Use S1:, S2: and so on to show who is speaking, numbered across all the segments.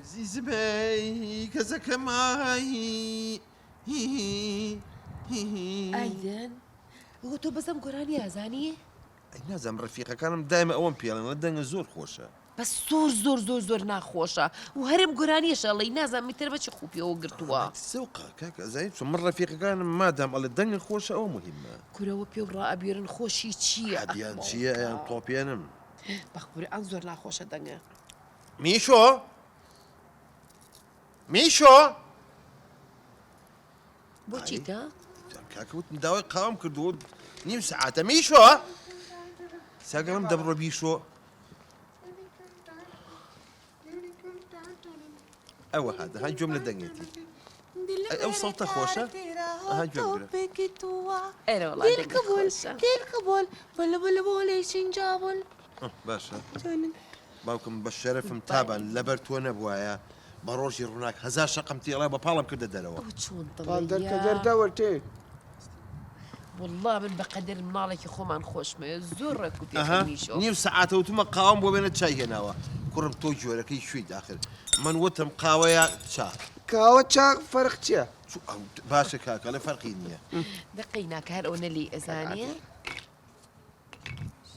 S1: زیزمەی کەسەکەمای
S2: ئایدن ئەوە تۆ بەس ئەم گۆرانیە ئەزانی؟
S1: ئەی نازانم ڕەفیقەکانم دایمە ئەوەم پێڵێن ئەڵێ دەنگت زۆر خۆشە.
S2: بەس زۆر زۆر زۆر زۆر ناخۆشە و هەرم گۆرانیەش ئەڵێی نازانم ئیتر بە چی خوو پێوە گرتووە.
S1: زەوقە کاکە ئەزانی چۆن من ڕەفیقەکانم مادام ئەڵێ دەنگت خۆشە ئەوە موهیمە.
S2: کورەوە پێو ڕائەبوێرن خۆشی چییە
S1: حەدیان چییە ئەیان تۆپێنم.
S2: بە قورئان زۆر ناخۆشە دەنگە.
S1: میشۆ میشۆ
S2: بۆ چیتە؟
S1: کاکە وتم داوای قاوم کردووە نیو سەعاتە میشۆ ساگەڵم دەبڕۆ بیشۆ ئەوە هات ها گوێم لە دەنگێتی ئەی ئەو سەوتە خۆشە ئەها گوێم گرە
S2: ئەرە وەڵا دەنگت خۆشە
S1: باشە باوکم بە شەرەفم تابان لەبەر تۆ نەبوایە بە ڕۆژی ڕووناک هەزار شەقم تێڵا بە پاڵم کردە دەرەوە.
S2: ئەوە چۆن
S3: پاڵ
S2: دڵە
S3: دەرکە
S2: یا.
S3: دەردەوە تێ.
S2: وەڵڵا من بەقەدەر مناڵێکی خۆمان خۆشمەوێ زۆر ڕێک و پێکم
S1: ئەها
S2: نیشۆ.
S1: نیو سەعاتە وتومە قاوەم بۆ بێنە چای هێناوە کوڕم تۆ گۆرەکەی کوێیت ئاخر من وتم قاوە یا چا.
S3: کاوە چا فەرق چیە؟
S1: چو ئەو باشە کاکە ئەڵێ فەرقی نییە.
S2: دە قەیناکە هەر ئەوەنە لێی ئەزانێ.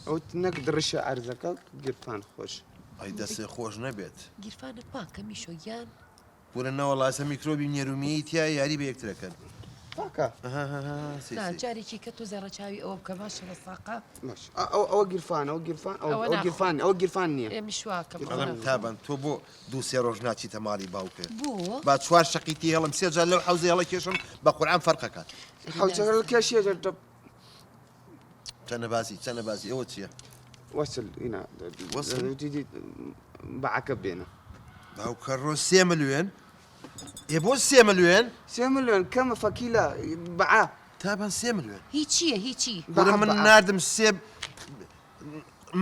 S3: ئەوت نەک دڕشە عەرزەکە گیرفان خۆش.
S1: ئەی دەستێ خۆش نەبێت.
S2: گیرفانت پاکە میشۆ گیان؟
S1: کورە نەوەڵا ئێستا میکرۆبی نێرومیی تیایە یاری بە یەکترەکەن.
S3: پاکە.
S2: نا جارێکی کە تۆزێ ڕەچاوی ئەوە بکە باشە بە ساقە.
S3: باش ئەو ئەوە گیرفان ئەو گیرفان ئەو ئەو گیرفان ئەو گیرفان نییە.
S2: ئێ میشواکەم.
S1: ئەڵێم تابان تۆ بۆ دوو سێ ڕۆژ ناچیتە ماڵی باوکت؟
S2: بۆ؟
S1: با چوار شەقی تێهێڵم سێ جار لەو حەوزەی هەڵەکێشم بە قورعان فەرقەکات.
S3: حەوزەکە کێشیە
S1: چەنە باسی چەنە باسی ئەوە چییە؟
S3: وەسل ئینا
S1: وەسل؟
S3: بەعەکە بێنە.
S1: باوکە ڕۆ سێ ملیۆن ئێ بۆ سێ ملیۆن؟
S3: سێ ملیۆن کەمە فەکیلە بەعە.
S1: تابان سێ ملیۆن.
S2: هی چییە هی چی؟
S1: کورە من ناردم سێ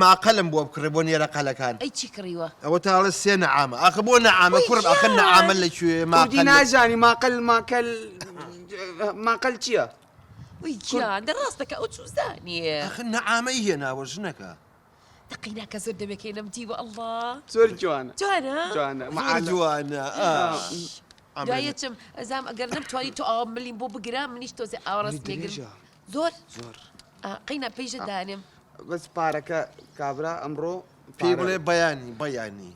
S1: ماقەلم بۆ بکڕێ بۆ نێرە قەلەکان.
S2: ئەی چی کڕیوە؟
S1: ئەوە تاڵە سێ نەعامە ئاخە بۆ نەعامە کوڕم ئاخە نەعامە لە کوێ
S3: کوردی
S1: ماقەل
S3: نازانی ماقەل ماکەل ماقەل چییە؟
S2: وەی گیان دە ڕاست دەکا ئەو چوزانیە.
S1: ئاخر نەعامەی هێناوە ژنەکە.
S2: دەقەی ناکە زۆر دەمێکەی نەم دیوە ئەڵڵا.
S3: زۆر جوانە.
S2: جوانە؟
S3: جوانە
S1: زۆر جوانە ئاخ.
S2: دوایە چم ئەزام ئەگەر نەمتوانی تۆ ئاوا ملیم بۆ بگرە منیش تۆزێ ئاوا ڕاست لێگرم. زۆر؟
S3: زۆر.
S2: قەینا پەیژە دانێم.
S3: بەس پارەکە کابرا ئەمڕۆ
S1: پێی بڵێ بەیانی بەیانی.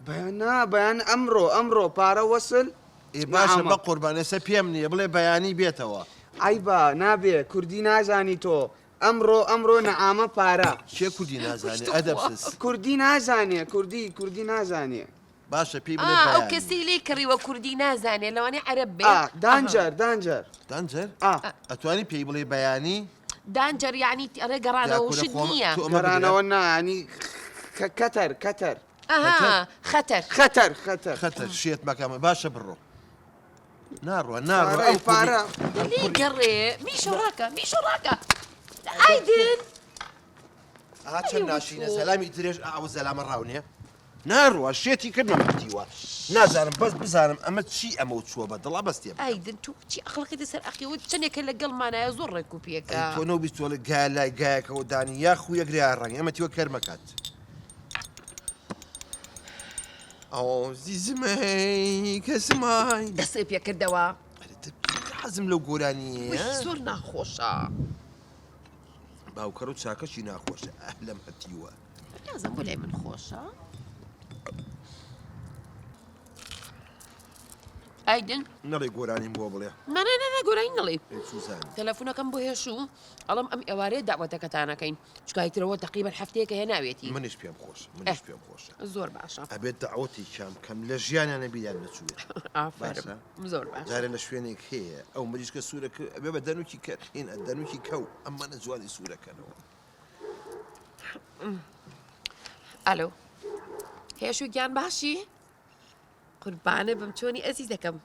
S3: بەیان نا بەیان ئەمڕۆ ئەمڕۆ پارە وەسل
S1: ئێ باشە بەقوربان ئێستا پێم نییە بڵێ بەیانی بێتەوە.
S3: عەیبە نابێ کوردی نازانی تۆ ئەمڕۆ ئەمڕۆ نەعامە پارە.
S1: کێ کوردی نازانێ ئەدەبسز.
S3: کوردی نازانێ کوردی کوردی نازانێ.
S1: باشە پێی بڵێ
S2: ئا ئەو
S1: بەیانی.
S2: کەسەی لێی کڕیوە کوردی نازانێ لەوانەیە عەرەب بێ.
S3: ئا دانجەر دانجەر.
S1: دانجەر؟
S3: ئا.
S1: ئەتوانی پێی بڵێ بەیانی؟
S2: دانجەر یانی ئەڵێ گەڕانەوە
S1: یا کورە
S2: شت
S1: خۆم
S2: نییە.
S1: تۆ ئەمە بگرە.
S3: گەڕانەوە نا یانی کەتەر کەتەر.
S2: ئەها خەتەر.
S3: خەتەر خەتەر.
S1: خەتەر شێت مەکە باشە بڕۆ. ناڕوە ناڕوە ئەو
S3: پارە.
S2: لێی گەڕێ میشۆ ڕاکە میشۆ ڕاکە ئایدن.
S1: ئا چەند ناشینە سەلامی درێژ ئەو زەلامە ڕاونێ ناڕوە شێتی کردمە مەتیوە نازانم بەس بزانم ئەمە چی ئەمە و چووە بە دڵا بەستێ
S2: ئایدن تو چی ئەخڵەکەی لەسەر ئەخیەوە چەندێکە لەگەڵمانایە زۆر ڕێک و پێکە
S1: تۆ نەو بیستۆڵە گا لای گایەکەوە دانی یا خویەگریا ڕەنگ ئەمە تیوە کەرمەکات ئەو زیزمەی کەسمای
S2: دەستی پێکردەوە
S1: حەزم لەو گۆرانیە
S2: زۆر ناخۆشە
S1: باوکەڕ و چاکەشی ناخۆشە ئەهلەم هەتیوە
S2: نازم بۆ لای من خۆشە ئایدن
S1: نەڵێ گۆرانیم بۆ بڵێ
S2: نا نا نا گۆرانی نەڵێ
S1: سوزان
S2: تەلەفۆنەکەم بۆ هێشوو ئەڵم ئەم ئێوارەیە داوەتەکەتانەکەین چونکە ئیترەوە تەقریبەن هەفتەیەکە هێناوێتی.
S1: منیش پێم خۆشە منیش پێم خۆشە.
S2: زۆر باشە.
S1: ئەبێت دەعوەتێکیان بکەم لە ژیانیانە بیریان نەچووێت.
S2: ئافەرم زۆر باشە.
S1: جارێ لە شوێنێک هەیە ئەو مریشکە سوورە کرد ئەبێ بە دەنووکی کەر هین دەنووکی کەو ئەمانە جوانی سوورەکەنەوە.
S2: ئەلۆ هێشوو گیان باشی؟ قوربانە بم چۆنی ئەزیزەکەم؟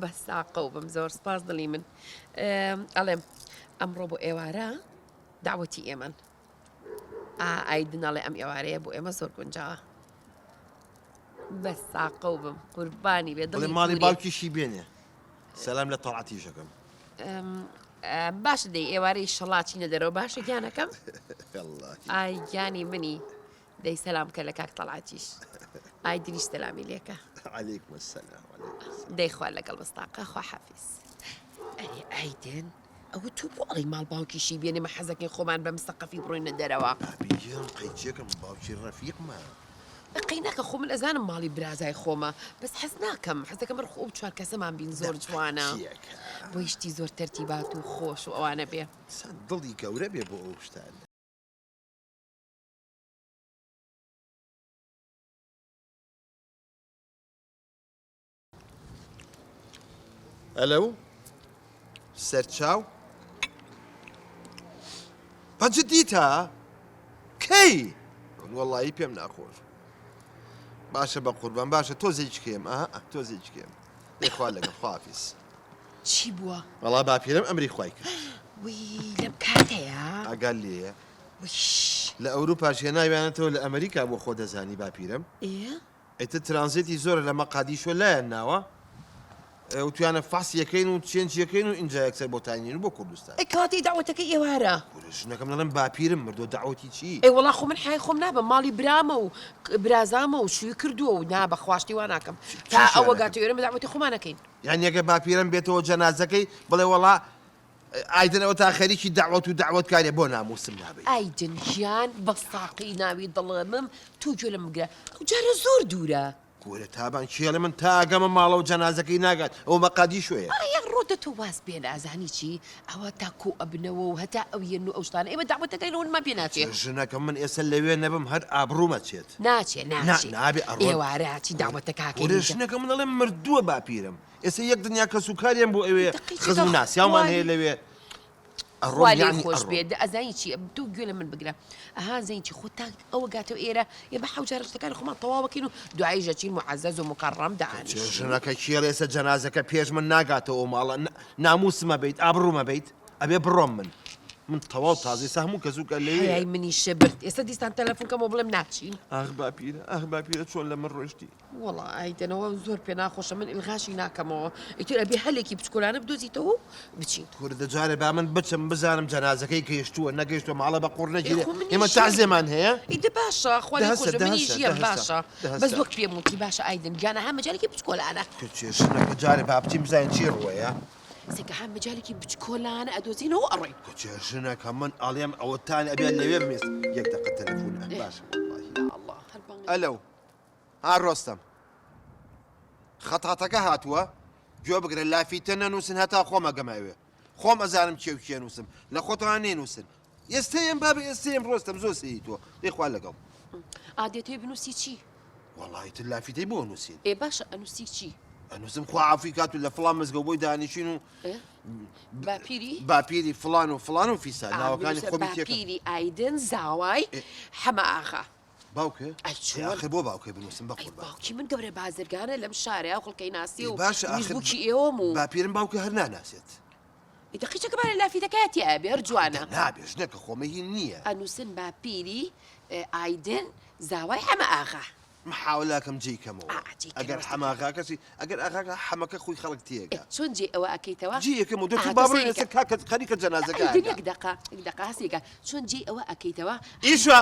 S2: بە ساقەو بم زۆر سپاس دڵی من ئەڵێم ئەمڕۆ بۆ ئێوارە داوەتی ئێمەن ئایدن ئەڵێ ئەم ئێوارەیە بۆ ئێمە زۆر گونجاوە بە ساقەو بم قوربانی بێ
S1: دڵی ماڵی باوکیشی بێنێ سەلام لە تەڵعەتیشەکەم
S2: باشە دەی ئێوارەی شەڵاچینە دەرەوە باشە گیانەکەم ئای گیانی منی دەی سەلام کە لە کاک تەڵعەتیش. ئایدنیش سەلامی لێکە.
S1: علیکم السلام علیکم السلام.
S2: دەی خوا لەگەڵ بستاقە خواحافیز. ئەرێ ئایدن ئەوە تۆ بۆ ئەڵێی ماڵ باوکیشی بێنێ مە حەزەکەین خۆمان بە مسەقەفی بڕۆینە دەرەوە.
S1: بابی گیان قەیچێکم باوکی ڕەفیقمە.
S2: قەی ناکە خۆ من ئەزانم ماڵی برازای خۆمە بەس حەز ناکەم حەزەکەم بەر خۆ ئەو چوار کەسەمان بین زۆر جوانە بۆی شتی زۆر تەرتیبات و خۆش و ئەوانە بێ.
S1: چەند دڵی گەورە بێ بۆ ئەو شتانە. ئەلەو سەرچاو بە جدیتە کەی وەڵایی پێم ناخۆش باشە بە قوربان باشە تۆزێکی کێم ئەها تۆزێکی کێم دەخوا لەگەڵ خوافیس
S2: چی بووە؟
S1: وەڵا باپیرم ئەمری خوای کرد
S2: وی لەم کاتەیە
S1: ئاگال لێیە
S2: ویش
S1: لە ئەوروپاش هێناویانەتەوە لە ئەمریکا بۆ خۆ دەزانی باپیرم
S2: ئێ
S1: ئیتر ترانزێتی زۆرە لە مەقادیشۆ لایان ناوە وتویانە فەحس یەکەین و change یەکەین و ئینجا یەکسەر بۆ تاینین و بۆ کوردستان.
S2: ئەی کەواتە ئی دەعوەتەکەی ئێوارە.
S1: کورە ژنەکەم دەڵێم باپیرم مردوە دەعوەتی چی؟
S2: ئەی وەڵا خۆ من حەیای خۆم نابەم ماڵی برامە و برازامە و شوی کردووە و نا بەخوا شتی وا ناکەم تا ئەوە گاتە ئێرە دەعوەتی خۆمان ئەکەین.
S1: یانی ئەگەر باپیرم بێتەوە جەنازەکەی بڵێ وەڵا ئایدن ئەوەتا خەریکی دەعوەت و دەعوەتکاریە بۆ ناموسم نابەیت.
S2: ئایدن گیان بە ساقی ناوی دڵمم تۆ گوێ لەم بگرە ئەو جارە زۆر دوورە.
S1: کورە تابان کێڵێ من تا ئەگەمە ماڵەوە جەنازەکەی ناگات ئەوە مەقادیشۆیە.
S2: ئایا ڕۆدە تۆ واز بێنە ئەزانی چی ئەوە تا کۆ ئەبنەوە و هەتا ئەو یەن و ئەو شتانە ئێمە دەعوەتەکەین ونمان پێ ناچێ.
S1: ژنەکەم من ئێستا لەوێ نەبم هەر ئابڕووم ئەچێت.
S2: ناچێ
S1: نا
S2: ناچێ
S1: نابێ ئەڕۆن.
S2: ئێوارە ئەچین دەعوەتەکە ئەکەین
S1: کورە
S2: ئینجا.
S1: ژنەکەم من ئەڵێم مردووە باپیرم. ئێستا یەک دنیا کەس و کاریان بۆ ئەوێ
S2: دەقەی
S1: خزم و
S2: چیکە
S1: ناسیاومان
S2: خوا
S1: هەیە لەوێ ئەڕۆم
S2: خوا لێی
S1: یانی
S2: خۆش
S1: ئەڕۆم.
S2: بێ دە ئەزانی چی تۆ گوێ لە من بگرە ئەها زانی چی خۆ تا ئەوە گاتەوە ئێرە ئێمە حەو جارە شتەکانی خۆمان تەواوەکەین و دواییش ئەچین موعەزەز و موکەڕەم دانیشین.
S1: ژنەکە کێڵ ئێستا جەنازەکە پێش من ناگاتەوە ئەو ماڵە ناموسمە بیت ئابڕومە بیت ئەبێ بڕۆم من من تەواو تازە ئێستا هەموو کەس و کە لەوێ
S2: حەیای منیشە برد ئێستا دیسان تەلەفۆن کەمەوە بڵێم ناچین.
S1: ئاخ باپیرە ئاخ باپیرە چۆن لە من ڕۆیشتی.
S2: وەڵا ئایدەنەوە زۆر پێ ناخۆشە من ئیلغاشی ناکەمەوە ئیتر ئەبێ هەلێکی بچکۆلانە بدۆزیتەوە و بچین.
S1: کورە دە جارێ با من بچم بزانم جەنازەکەی گەیشتووە نەگەیشتووە ماڵە بە قوڕ
S2: ئێ
S1: نەگیرێ
S2: خۆ منیش
S1: ئێمە
S2: یەم.
S1: تەعزێمان هەیە.
S2: ئەی دە باشە خوا
S1: دە
S2: لێی
S1: هەستە
S2: خۆش بێ
S1: دە
S2: منیش
S1: هەستە
S2: یەم
S1: دە هەستە
S2: باشە
S1: دە
S2: بەس
S1: هەستە.
S2: وەک پێم وتی باشە ئایدن گیان ئەها مەجالێکی بچکۆلانە.
S1: کچێ ژنەکە جارێ با بچین بزانین چی ڕووەیە.
S2: سێکە ها مەجالێکی بچکۆلانە ئەدۆزینەوە و ئەڕۆین.
S1: کچێ ژنەکە من ئەڵێم ئەوەتان ئەبێ لەوێ بمێست یەک دەقە تەلەفۆن ئە باشە وەڵڵاهی.
S2: یا ئەڵڵا هەر بانگە.
S1: ئەلەو ها ڕۆستەم خەتاتەکە هاتووە گوێ بگرە لافیتە نەنووسن هەتا خۆم ئەگەمە ئەوێ خۆم ئەزانم کێ و کێ نووسم لە خۆتان نەینووسن ئێستەیەم بابە ئێستەیەم ڕۆستەم زۆر سەیری تۆ دەی خوا لەگەڵ
S2: ئا دێتەوێ بنووسی چی؟
S1: وەڵی تر لافیتەی بۆ نووسین
S2: ئێ باشە ئەنووسی چی؟
S1: ئەنووسم خوا عەفوی کات و لە فڵان مزگەوت بۆی دانیشین و
S2: باپیری
S1: باپیری فڵان و فڵان و فیسا ناوەکانی خۆمی تێکەم
S2: باپیری ئایدن زاوای حەمە ئاغا
S1: باوکێ؟
S2: ئەی چۆن؟
S1: ئاخر بۆ باوکێ بنووسم بە
S2: ئەی
S1: قوربان.
S2: باوکی من گەورە بازرگانە لەم شارەیا و خەڵکەی ناسی و
S1: باشە
S2: منیش
S1: ئاخر
S2: بووکی ئێوەم و
S1: باپیرم باوکێ هەر ناناسێت.
S2: ئەی دە قیچەکە بارە لافیتەکەیا تیا ئەبێ هەر جوانە.
S1: نابێ ژنەکە خۆمە هی نییە.
S2: ئەنووسن باپیری ئایدن زاوای حەمە ئاغا.
S1: محاولاکەم جێی کەمەوە.
S2: ئا جێی
S1: ئەگەر
S2: کەرەوە
S1: حەمە ئاغا کەسی ئەگەر ئاغاکە حەمەکە خۆی خەڵک تێگا.
S2: ئێ چۆن جێی ئەوە ئەکەیتەوە؟
S1: جێی ئەکەمەوە دە
S2: ئا
S1: تۆ
S2: تۆ
S1: با بڕۆین
S2: سەیری
S1: ئێستا
S2: کە.
S1: کاکە خەریکە جەنازەکە
S2: ئایدن
S1: ئەگا.
S2: یەک دەقە یەک دەقە هەسێکە چۆن جێی ئەوە ئەکەیتەوە؟
S1: ئیشە!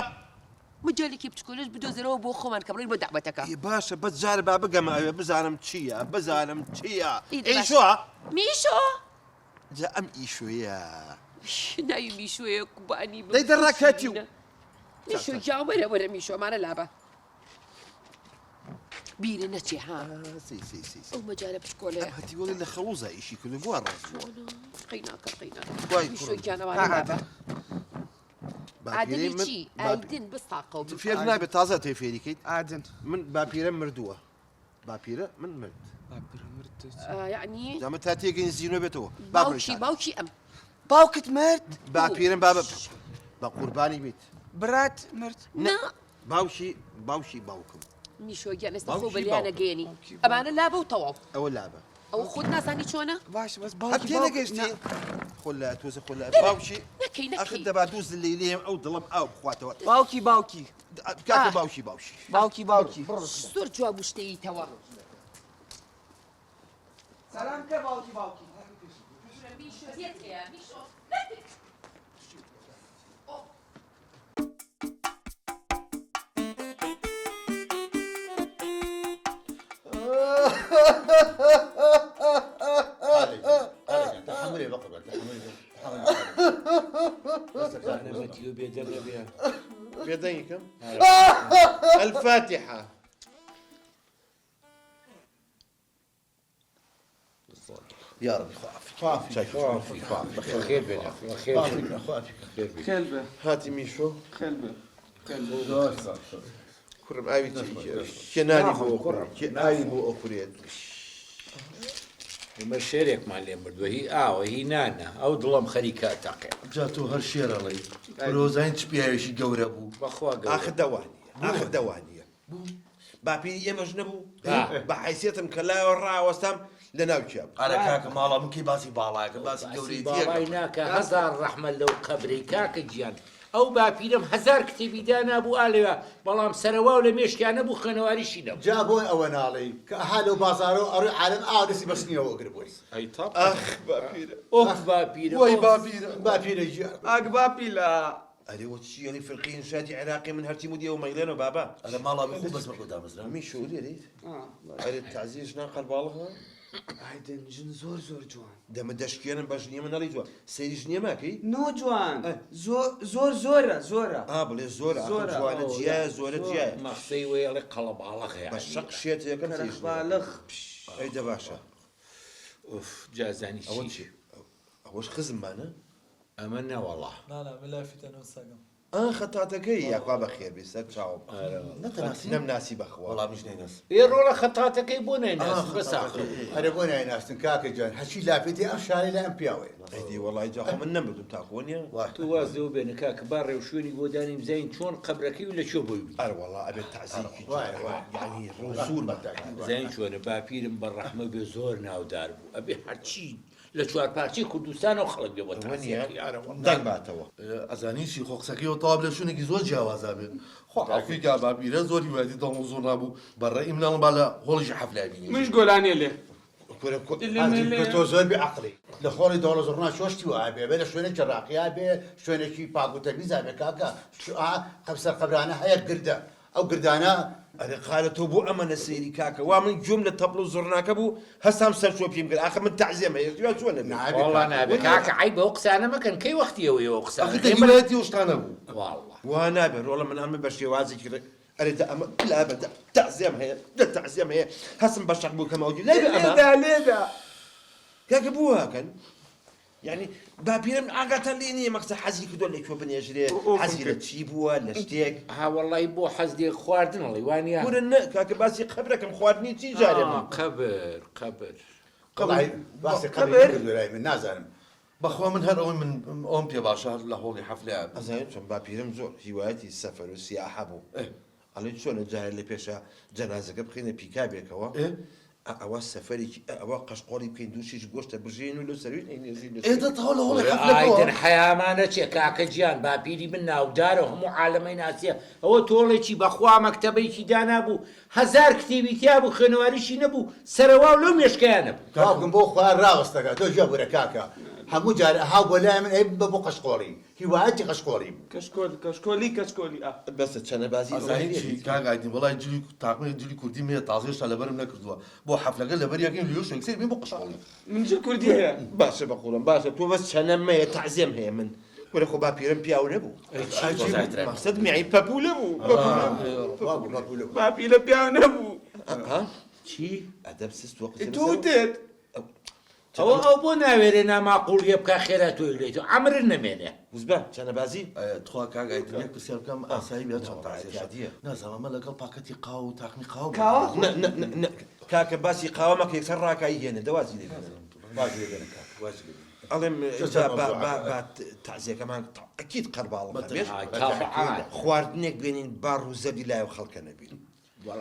S2: مجالێکی بچکۆلەش بدۆزەرەوە بۆ خۆمان کە بڕۆین بۆ دەعوەتەکە.
S1: ئێ باشە بەس جارێ با بگەمە ئەوێ بزانم چییە بزانم چییە
S2: ئێ دە باشە.
S1: ئیشۆ
S2: میشۆ
S1: جا ئەم ئیشۆیە
S2: ناوی میشۆیە کوبانی بم
S1: دەی دەڕاکاتی و
S2: میشۆ گیان وەرە وەرە میشۆ ئەمانە لابە بیرە نەچێ ها
S1: سی سی سی سی
S2: ئەو مەجالە بچکۆلەیە
S1: ئەم هەتیوەڵی لە خەڵوزا ئیشی کردو بۆ ڕاست بووە
S2: قەیناکە قەیناکە
S1: وای
S2: میشۆ
S1: کوڕم.
S2: گیان ئەوانە لابە.
S1: باپیرەی
S2: ئادنی
S1: من
S2: چی؟
S1: باپی-
S2: ئایدن بساقەو بم.
S1: فێر نابێت تازە تێ فێری کەیت
S3: ئادن
S1: من باپیرەم مردووە باپیرە من مرد
S3: باپیرە مرد تۆ چی؟
S2: آه، یعنی
S1: جا من تا تێگەین زینۆ بێتەوە با بڕۆین
S2: باوکی
S1: شارە.
S2: باوکی ئەم
S3: باوکت مرد
S1: باپیرم بابە بە قوربانی بیت
S3: برات مرد
S2: نا
S1: باوکی باوکی باوکم
S2: میشۆ گیان ئێستا خۆ
S1: باوکی
S2: بەلیانە
S1: باوکم.
S2: گەیەنی
S3: باوکی
S2: ئەمانە لابە و تەواو
S1: ئەوە لابە
S2: ئەوە خۆت نازانی چۆنە؟
S3: باشە بەس
S1: هەر
S3: باوکی
S1: تێ
S3: باوک
S1: نەگەیشتی
S3: نا.
S1: خۆ لە تۆزە خۆ لە باوکی
S2: نەکەی
S1: ئەخر
S2: نەکەی
S1: دەبا دوو زلەی لێم ئەو دڵم ئاو بخواتەوە
S3: باوکی باوکی
S1: کاکە
S2: آه.
S1: باوکی باوکی
S3: باوکی باوکی
S2: زۆر جواب و شتەیتەوە.
S3: سلام کە باوکی باوکی
S2: میشۆ دێت هەیە میشۆ
S4: تیۆ بێدەنگ نەبێ.
S1: بێدەنگی کەم الفاتحە. یاڕەبی خوا عافی
S4: خوا عافی خوا عافی خێر بێ خێر
S1: خوا عافی
S4: خێر بێ
S3: خێر بێ
S1: هاتی میشۆ
S3: خێر بێ
S1: کوڕم ئاوی کێ نانی بۆ کێ ئاوی بۆ ئەخورێت
S4: ئێمە شێرێکمان لێ مردووە هی ئاوە هی نانە ئەو دڵم خەریکە ئەتەقێ.
S5: جا تۆ هەر شێرەڵێی کورۆزین چ پیاوێکی گەورە بوو.
S4: بەخوا گەورە
S1: ئاخر دەوانیە ئاخر دەوانیە باپیری ئێمەش نەبوو بە حیسێتم کە لایەوە ڕاوەستام لە ناو کیا بوو.
S5: ئەرە کاکە ماڵا من کەی باسی باڵاکەم باسی گەورەیەتیەکەم.
S4: باڵای ناکا هەزار ڕەحمەت لەو قەبرەی کاکە گیان ئەو باپیرەم هەزار کتێبی دانابوو ئا لەوێ بەڵام سەرەواو لە مێشکیا نەبوو خوێنەواریشی نەبوو.
S6: جا بۆ ئەوە ناڵێی کە ئەها لەو بازارەوە ئەڕۆی عالەم ئاوا دەستی بە سنیەوە ئەگرت بۆی.
S4: ئەی تەپ.
S1: ئاخ باپیرە.
S4: ئۆف باپیرە
S5: وەی
S4: ئۆف.
S5: باپیرە.
S6: باپیرە گیان.
S3: ئاک باپیلە.
S1: ئەرێ وە چی ئەڵێی فرقەی ئینشاتی عێراقی من هەرچی مودیەوە مەیڵێنەوە بابە.
S5: ئەرە ماڵا بی خۆ بەزمەکەو دامەزرا.
S1: میشۆ لێرەیت؟ ئەرێ تەعزیە ژنان قەرباڵغە؟
S3: ئایدن ژن زۆر زۆر جوان.
S1: دەمت دەشکێنم بە ژنیە من نەڵێی جوان سەیری ژنیە ماکەی؟
S3: نۆ جوان زۆر زۆر زۆرە زۆرە.
S1: ئا بڵێ زۆرە ئاخر جوانە جیایە زۆرە جیایە.
S4: مەخسەی وەی ئەڵێ قەڵەباڵغ
S1: بە شەق شێت یەکەم سەیری ژنیە.
S3: قەرەباڵغ.
S1: ئەی دە باشە.
S4: ئوف جا زانی
S1: ئەوە
S4: چی؟
S1: چی؟ ئەوەش خزممانە؟
S4: ئەمە نەوەڵا.
S7: نانا من لافیتە نۆ سەگم.
S1: ئا خەتاتەکەی یاخوا بەخێر بێی سەر چاوم
S5: نەتەناسی؟
S1: نەمناسی بەخوا.
S5: وەڵا منیش نەیناسم.
S4: ئێ ڕۆڵە خەتاتەکەی بۆ نایناسن بەس ئاخر.
S6: ئەرێ بۆ نایناسن کاکە گیان هەرچی لافیتەی ئەم شارەی لای ئەم پیاوەیە.
S1: ئەی دەی وەڵای جا خۆ من نەمردوم تاکۆ نیە.
S4: تۆ واز لەوە بێنە کاکە با ڕێوشوێنی بۆ دانێین بزانین چۆن قەبرەکەی و لە کوێ بۆی بینین.
S1: ئەرەوەڵا ئەبێت تەعزیەکی جوان یانی ڕووسوور بکات.
S4: بزانین چۆنە باپیرم بە ڕەحمە بێ زۆر ناودار بوو ئەبێ هەرچی لە چوارپارچەی کوردستانەوە خەڵک بێ بۆ تەعزیەکەی. ئەرەوەڵا.
S1: دەنگ باتەوە.
S5: ئەزانی چی خۆ قسەکەی ئەو تەواو لە شوێنێکی زۆر جیاوازا بێ خوا عەفوی کا باپیرە زۆر هیوایەتی دەنگ و زوڕنا بوو بە ڕەئی مناڵم با لە هۆڵیشی حەفلە بینێ.
S3: منیش گۆرانیە لێ.
S1: کورە کۆ.
S6: حاجی تۆ زۆر بێ عەقڵی لە خۆڵی دۆڵە زوڕنا چۆ شتی وا ئەبێ ئەبێ لە شوێنێکی ڕاقیا بێ شوێنێکی پاک و تەمیزا بێ کاکە ئا سەر قەبرانە هەیە گردە ئەو گردانە.
S1: ئەرێ قالە تۆ بۆ ئەمەنە سەیری کاکە وا من گوێم لە تەپڵ و زوڕناکە بوو هەستام سەر چۆپیم کرد ئاخر من تەعزیەم هەیە شتی وا چۆن ئەبێ.
S6: نابێ
S4: وەڵا
S6: کاکە.
S4: نابێ کاکە عەیبە ئەو قسانە مەکەن کەی وەختی ئەوەیە ئەو قسانە
S5: ئەخر
S4: ئێمە
S5: دەگیرایەتی ئەو شتانە بوو.
S4: واڵڵا.
S1: وا نابێ ڕۆڵە من ئەمە بە شێوازێکی ڕێک ئەرێ دە ئەمە لابە دە تەعزیەم هەیە دە تەعزیەم هەیە هەستم بە شەق بوو کەم ئەوجی لابێ ئەمە.
S3: لێدا لێدا.
S1: کاکە بۆ واکەن یانی باپیرم ئاگاتان لێ نییە مەقسە حەزی کردووە لە کوێ بنێژرێ حەزی لە چی بووە لە شتێک
S4: ها وەڵی بۆ حەز لێ خواردن ئەڵێ وانە
S1: کورە نە کاکە باسی قەبرەکەم خواردنی چی جارێ من
S4: قەبر قەبر
S6: وەڵی باسی قەبر نەکردووە لای من نازانم.
S5: بەخوا من هەر ئەوەی من ئەوم پێ باشە هەر لە هۆڵی حەفلەیا بێ.
S1: ئەزانی چۆن باپیرم زۆر هیوایەتی سەفەر و سیاحە بوو ئەڵێ چۆنە جارێ لە پێشا جەنازەکە بخەینە پیکابێکەوە ئە ئەوە سەفەرێکی ئە ئەوە قەشقۆڵی بکەین دوو شیش گۆشتە بژێین و لەو سەروین ئەی نێژین لە
S5: ئێ دە تەواو لە هۆڵی حەفلەکەوە.
S4: ئایدن حەیامان نەچێ کاکە گیان باپیری من ناودارە و هەموو عالەمەی ناسیە ئەوە تۆڵێکی بەخوا مەکتەبەیکی دانابوو هەزار کتێبی تیا بوو خوێنەواریشی نەبوو سەرەواو لەو مێشکەیا نەبوو.
S6: باوکم بۆ خوا ڕاوەستەکە تۆ گوێ بگرە کاکە هەموو جار ئەها بۆ لای من ئەی ببە بۆ قەشقۆڵی هیوایەتی قەشقۆڵی بوو.
S3: کەشکۆل کەشکۆلی کەچکۆلی ئا.
S1: بەسە چەنە بازی ئەوە
S5: ئەزانی چی
S1: لێ
S5: کاک ئایدین وەڵای جلی تاقمێک جلی کوردیم هەیە تازە هێشتا لەبەرم نەکردووە بۆ حەفلەکە لەبەری ئەکەین لۆ شوێنک سەیر بین بۆ قەشقۆڵی.
S3: من جل کوردی هەیە.
S1: باشە بەقوڵم باشە تۆ بەس چەنەم مەیە تەعزێم هەیە من کورە خۆ باپیرم پیاو نەبوو مەقسەد میعی پەپوولە بوو
S6: پەپوولە بوو
S3: باپیرە پیاو نەبوو
S4: چی
S1: ئەدەب سست وە قسە
S3: تۆ وتت
S4: ئەوە ئەو بۆ ناوێرێ ناماقوڵیە بکا خێرا تۆی لێیت و عەمرت نەمێنێ.
S1: وزبە چەنە بازی.
S5: تخوا کاک ئایدن یەک پرسیار بکەم ئاسایی بێت چەند
S1: تازیە
S5: نازانم ئەمە لەگەڵ پاکەتی قاو و تاقمی قاو
S3: کاوە
S1: نە نە نە کاکە باسی قاوە مەکە یەکسەر ڕاکایی هێنە دە وازی لێ بێنە
S6: وازی لێ بێنە کاکە وازی لێ بێنە.
S1: ئەڵێم با با با تەعزیەکەمان ئەکید قەرباڵغە بێت خواردنێک بێنین با ڕووزەردی لای ئەو خەڵکە نەبین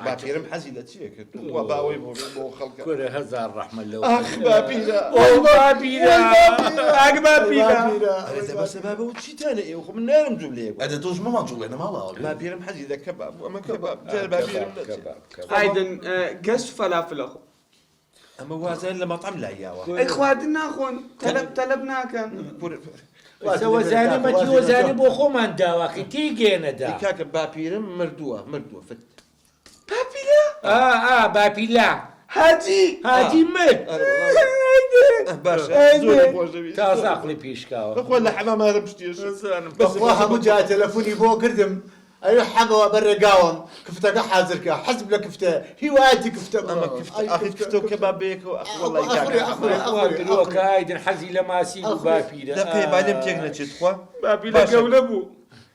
S1: باپیرم حەزی لە چییە کرد وا باوەی بۆ بۆ خەڵکە
S4: کورە هەزار ڕەحمە لەو
S1: ئاخ باپیرە
S4: ئۆ باپیرە
S3: ئاک باپیرە
S1: ئەرێ دە بەسە بابە و چیتانە ئێوە خۆ من نارم جوولەیەک
S5: ئەدە تۆش مەمان جوڵێنە ماڵەوە
S1: باپیرم حەزی لە کەباب بوو ئەمە کەباب جار باپیرم نەچێ
S3: ئایدن گەشت فەلافل ئەخۆ
S1: ئەمە وازیان لە مەتعەم لای یاوە.
S3: ئەی خواردن ناخۆن تەلەب تەلەب ناکەن.
S4: ئێستا وەزانێ مەتی وەزانێ بۆ خۆمان داواکەی تێیگەیەنە دا.
S1: ئەی کاکە باپیرم مردووە مردووە فت.
S3: باپیرە؟
S4: ئا ئا باپیلە.
S3: هاجی.
S4: هاجی مرد.
S1: ئەرێ وەڵا. باشە
S3: ئەی
S1: زۆر
S3: بێ.
S1: خۆشەویست
S4: تازە عەقڵی پیشکاوە.
S1: بەخوا لە حەمام هەرم شتێش
S6: بەخوا هەموو جار تەلەفۆنی بۆ کردم ئەوێ حەمەوە بە ڕێگاوم کفتەکە حازر کە حەزم لە کفتەیە هیوایەتی کفتە
S1: ئەمە
S6: بڕۆ
S1: کفتە
S6: ئەی
S1: ئاخر
S6: کفتە
S1: کفتە و کەباب بەیەکەوە ئەخ وەڵای کاکە
S6: ئەخورێ ئەخورێ
S4: خوا
S6: ئەخورێ
S4: درۆ
S6: ئەخورێ
S4: کە ئایدن حەزی لە ماسی بوو
S6: ئەخورێ
S4: باپیرە
S1: دەقەی با لێم تێک نەچێت تخوا
S3: باپیرە
S1: باشە
S3: گەورە بوو.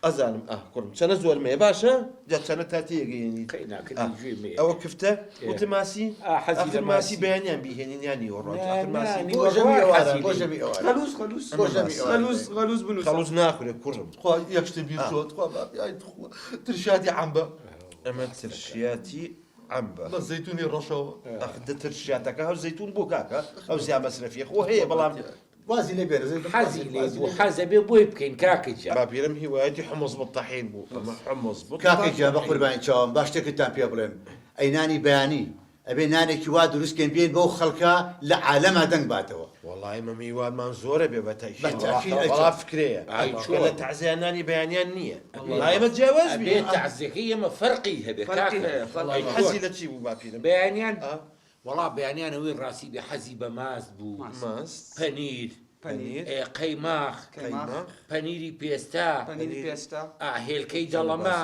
S1: ئەزانم ئاه کوڕم چەنە زۆر مەیە باشە جا چەنە تا تێگەیەنیت
S4: قەی ناکردی
S1: ئاه
S4: گوێی مەیە
S1: ئەوە کفتە
S4: ئێ.
S1: وتم ماسی
S4: ئا حەزی
S1: ئاخر
S4: لە
S1: ماسی
S4: ماسی
S1: بەیانیان بیهێنین یان نیوەڕۆ
S4: نا
S1: ئاخر
S4: نا
S1: ماسی
S6: بۆ ژەمی
S4: نیوەڕۆ
S6: ئێوارە
S4: حەزی
S6: بۆ
S4: لێی
S6: ژەمی ئێوارە
S3: غەلووس غەلووس
S6: بۆ ژەمی ئێوارە
S3: غەلووس غەلووس بنووسە.
S1: خەڵوز ناخورێ کوڕم.
S5: تخوا یەک شتێ بیر
S1: ئاه.
S5: چۆ تخوا بابی ئای تخوا ترشیاتی عەمبە.
S1: ئەمە ترشیاتی عەمبە.
S5: بە زەیتونی ڕەشەوە.
S1: ئەخ دە ترشیاتەکە هەر زەیتون بوو کاکە ئەو زیا مەسرەفیە خۆ هەیە بەڵام.
S6: وازی لێ بێنە زەیتون
S4: حەزی لێ بوو حەزە بێ بۆی بکەین کاکە گیان.
S1: باپیرم هیوایەتی حمص بالطحین بوو ئەمە حمص
S6: کاکە گیان بە
S1: بالطحین.
S6: قوربانی چاوم با شتێکتان پێ بڵێم ئەی نانی بەیانی ئەبێ نانێکی وا دروست کەین بێین بەو خەڵکە لە عالەما دەنگ باتەوە.
S1: وەڵا ئێمە میوانمان زۆرە بێ بە تەئکید
S6: بە تەئکید ئەی
S1: وەڵا
S6: چۆن؟
S1: فکرەیە
S4: ئەی
S1: چونکە
S4: چۆن؟
S1: لە تەعزیە نانی بەیانیان نییە وەڵا ئێمە جیاواز
S4: ئەبێ
S1: بین.
S4: تەعزیەکەی ئێمە فەرقی هەبێ
S3: فەرقی
S4: کاکە
S3: هەیە، فەرقی
S4: ئەی
S3: هەیە.
S4: چۆن؟
S1: حەزی لە چی بوو باپیرم؟
S4: بەیانیان
S1: ئا؟
S4: وەڵا بەیانیان ئەوەی ڕاستی بێ حەزی بە ماست بوو
S1: ماست
S4: پەنیر
S3: پەنیر
S4: ئێ قەیماخ
S3: قەیماخ
S4: پەنیری پێستە
S3: پەنیری پێستە
S4: ئا هێلکەی دەڵەمە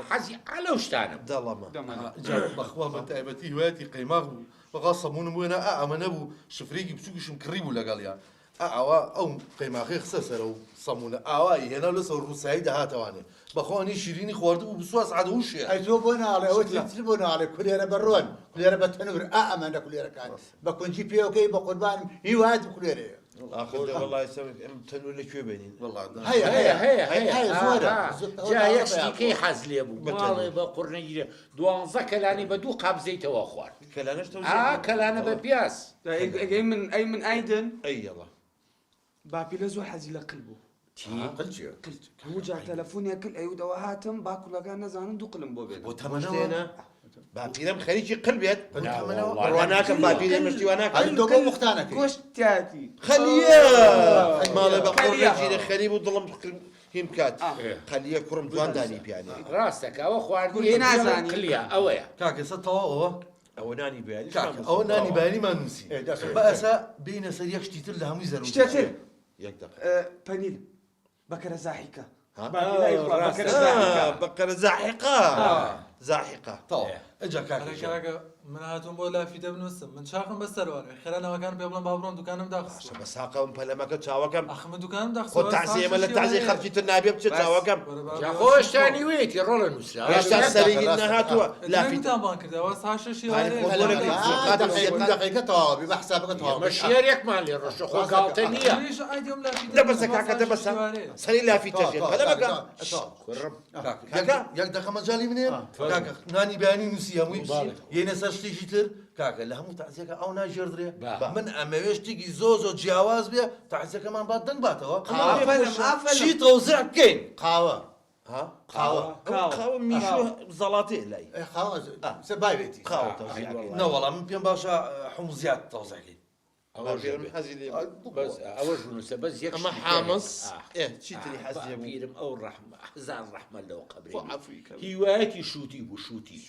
S4: حەزی ئا لەو شتانە بوو.
S1: دەڵەمە.
S3: دەمەنە.
S5: جا بەخوا بە تایبەتی هیوایەتی قەیماغ بوو بەخوا سەمونم بۆ هێنا ئا ئەمە نەبوو شفرێکی بچوکیشم کڕی بوو لەگەڵیا ئا ئاوا ئەو قەیماخەی خستە سەر ئەو سەمونە ئاوایی هێنا و لەسەر ڕووسایی دەهاتەوانێ بەخوا ئەنی شیرینی خواردبوو بسوا سەعات هوشێ.
S6: ئەی تۆ بۆ ناڵێ ئەوە تر بۆ ناڵێ کولێرە بە ڕۆن کولێرە بە تەنور ئا ئەمانە کولێرەکان بە کونجی پێوەکەی بە قوربانم هیوایەتم کولێرەیە.
S1: ئاخر دە وەڵا ئێستا ئەم تەنور لە کوێ بێنین؟
S5: وەڵا دا.
S6: هەیە
S4: هەیە هەیە هەیە
S6: هەیە زۆرە
S4: ئاها
S6: زۆر
S4: جا
S6: تازە
S4: یەک
S6: پەیا
S4: شتی کەی
S6: بووە.
S4: حەز لێ بوو
S1: بە
S4: ماڵێ
S1: تەنور.
S4: بە قوڕنەگیرە دوانزە کەلانەی بە دوو قاپ زەیتەوە خوارد
S1: کەلانەش
S4: ئا
S1: تەوزیع بوو.
S4: کەلانە بە پیاز.
S3: ئەی من ئەی من ئایدن.
S1: ئەی یەڵا.
S3: باپیرە زۆر حەزی لە قل بوو.
S4: چی؟
S6: قل چیە؟
S3: قل هەموو جار تەلەفۆنیان کرد ئەیوت ئەوە هاتم با کوڵەکان نەزانن دوو قلم بۆ بێنن.
S5: بۆ تەمەنەوە؟
S1: شتێنە باپیرەم خەریکی قل بێت؟
S6: بۆ تەمەنەوە؟
S1: بڕوا ناکەم باپیرە مشتی وا ناکەم.
S6: ئەرێ تۆ بۆ بوختانەکەی؟
S3: گۆشت تیایەتی.
S1: خەلیە ماڵێ بە قوڕ
S3: خەلیە.
S1: نەگیرێ خەریب و دڵم هیم کات قەلیە کوڕم جوان دانی پیانێ.
S4: ڕاستە کە ئەوە خواردنی
S3: کوردی نازانی.
S4: قلیە ئەوەیە.
S5: کاکە ئێستا تەواو ئەوە؟
S1: ئەوە نانی بەیانیشمان
S5: کاکە
S1: نووسی.
S5: ئەوە نانی بەیانیمان نووسی.
S6: ئێ دەست
S5: با ئێستا بێینە سەر یەک شتی تر لە هەمووی زەروورتر.
S3: شتێ تر.
S1: یەک دەقە.
S3: پەنیر بەکەرە زاحیکە.
S1: ها؟
S3: باپیرای خوا بەکەرە زاحیکە.
S1: بەقەرە زاحیقە. زاحیقە.
S5: تەواو. ئەجا کاکە
S7: ئەرێ
S5: گیان.
S7: کاکە من هاتووم بۆ لافیتە بنووسم من چاخم بەسەرەوە خێرا ناوەکان پێ بڵێم با بڕۆم دوکانم داخستووە.
S1: باشە بە ساقەوم پەلەمەکە چاوەکەم.
S7: ئەخ من دوکانم داخستووە.
S1: خۆ تەعزیە ئێمە لە تەعزیەی خەڵکی تر نابێ بچێ چاوەکەم.
S4: جا خۆ هێشتا نیوەیەتی ڕۆڵە نووسراوە.
S1: هێشتا سەری هیچ نەهاتووە لافیتە.
S7: دەنگتان بانگ کرد ئەوە ساعت شەشی
S1: پارەی
S7: ئێوارەیە.
S1: خۆت وەرەگرە.
S6: دوو دەقیقە تەواوە بی بە حسابەکە تەواو
S4: ئێمە شێرێکمان لێ ڕۆشتە خۆ گاڵتە نییە.
S7: منیش ئایدی ئەم لافیتە
S1: دە بەسە
S7: بنووسم،
S1: کاکە دە
S7: ساعت
S1: بەسە
S7: شەشی ئێوارەیە.
S1: سەری لافیتە ژێر پەلە مەکە.
S4: کوڕم
S5: کاکە یەک دەقە مەجالی منێ کاکە نانی بەیانی نووسی هەمووی یەنە سەر شتێکی تر کاکە لە هەموو تەعزیەکە ئەو ناژێردرێ من ئەمەوێ شتێکی زۆ زۆ جیاواز بێ تەعزیەکەمان با دەنگ باتەوە
S3: ئافەرم ئافەرم.
S1: چی تەوزیع بکەین؟
S6: قاوە
S1: ها؟
S6: قاوە
S1: قاوە میشۆ زەڵاتەیە لای
S6: ئێ قاوە سەر باوێتی.
S1: قاوە تەوزیع بکەین.
S5: نەوەڵا من پێم باشە حومزیات تەوزیع کەین.
S1: باپیرم حەزی لێ بوو.
S4: بەس ئەوەش بنووسە بەس یەک
S1: ئەمە
S4: شتی تر
S1: حامص
S4: هەیە.
S1: ئێ چی تری حەز لێ بوو؟
S4: باپیرم ئەو ڕەحمە هەزار ڕەحمە لەو قەبرەی
S1: خوا
S4: بێ.
S1: عەفوی کە.
S4: هیوایەتی شووتی بوو شووتی.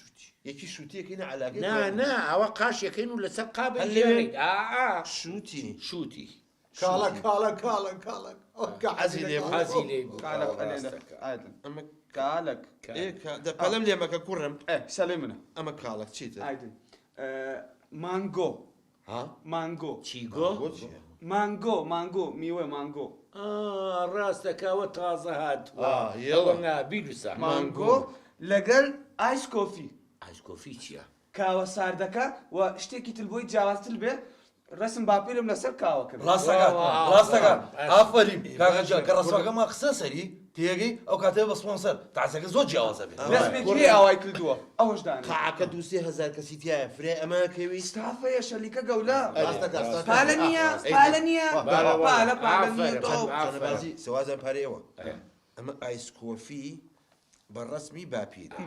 S1: یەکی شووتیەکەی نە عەلاگەی
S4: نا
S1: دوای
S4: نا ئەوە قاشێکەین و لەسەر قابێک
S1: هەر لەوێ؟
S4: ژێڕین. ئا ئا.
S1: شووتی.
S4: شووتی.
S6: کاڵە کاڵە کاڵە کاڵە ئەو کە
S1: حەزی لێ بوو.
S4: حەزی لێ بوو.
S3: کالەک ئەلێ
S4: ڕاستەکە.
S3: ئایدن.
S1: ئەمە
S3: کالەک.
S1: ئێ دە پەلەم لێ مەکە کوڕم.
S3: ئێ سەلێ منە.
S1: ئەمە کاڵەک چیتر؟
S3: ئایدن. مانگۆ.
S1: ها؟
S3: مانگۆ.
S4: چی گۆ؟
S1: مانگۆ چییە؟
S3: مانگۆ مانگۆ میوە مانگۆ.
S4: ئا ڕاستە کە ئەوە تازە هاتووە.
S1: ئا یەڵا.
S4: ئەوە نا بینووسە.
S3: مانگۆ لەگەل ice coffee.
S4: ice coffee چییە؟
S3: کاوە ساردەکە و شتێکی تر بۆی جیاوازتر بێ ڕەسم باپیرم لەسەر کاوەکە بێ.
S5: ڕاستەکات ڕاستەکات ئافەرین کاکە جان کە ڕەسمەکەمان خستە سەری تێگەی ئەو کاتە بە سپۆنسەر تەعزەکە زۆر جیاوازە بێت.
S3: ڕەسمێکی هەیە ئاوای کردووە ئەوەش دانێ.
S1: قاعەکە دوو سێ هەزار کەسی تیایە فرای ئەمە کەوی؟
S3: ستافەیە شەلیکە گەولە.
S6: ڕاستەکات ڕاستەکات.
S3: پالە نییە پالە نییە پالە پالە نییە
S4: ئافەرم.
S3: تۆ.
S1: چەنەبازی سەوازان پارەی ئەوە ئەمە ice coffee بە ڕەسمی باپیرە.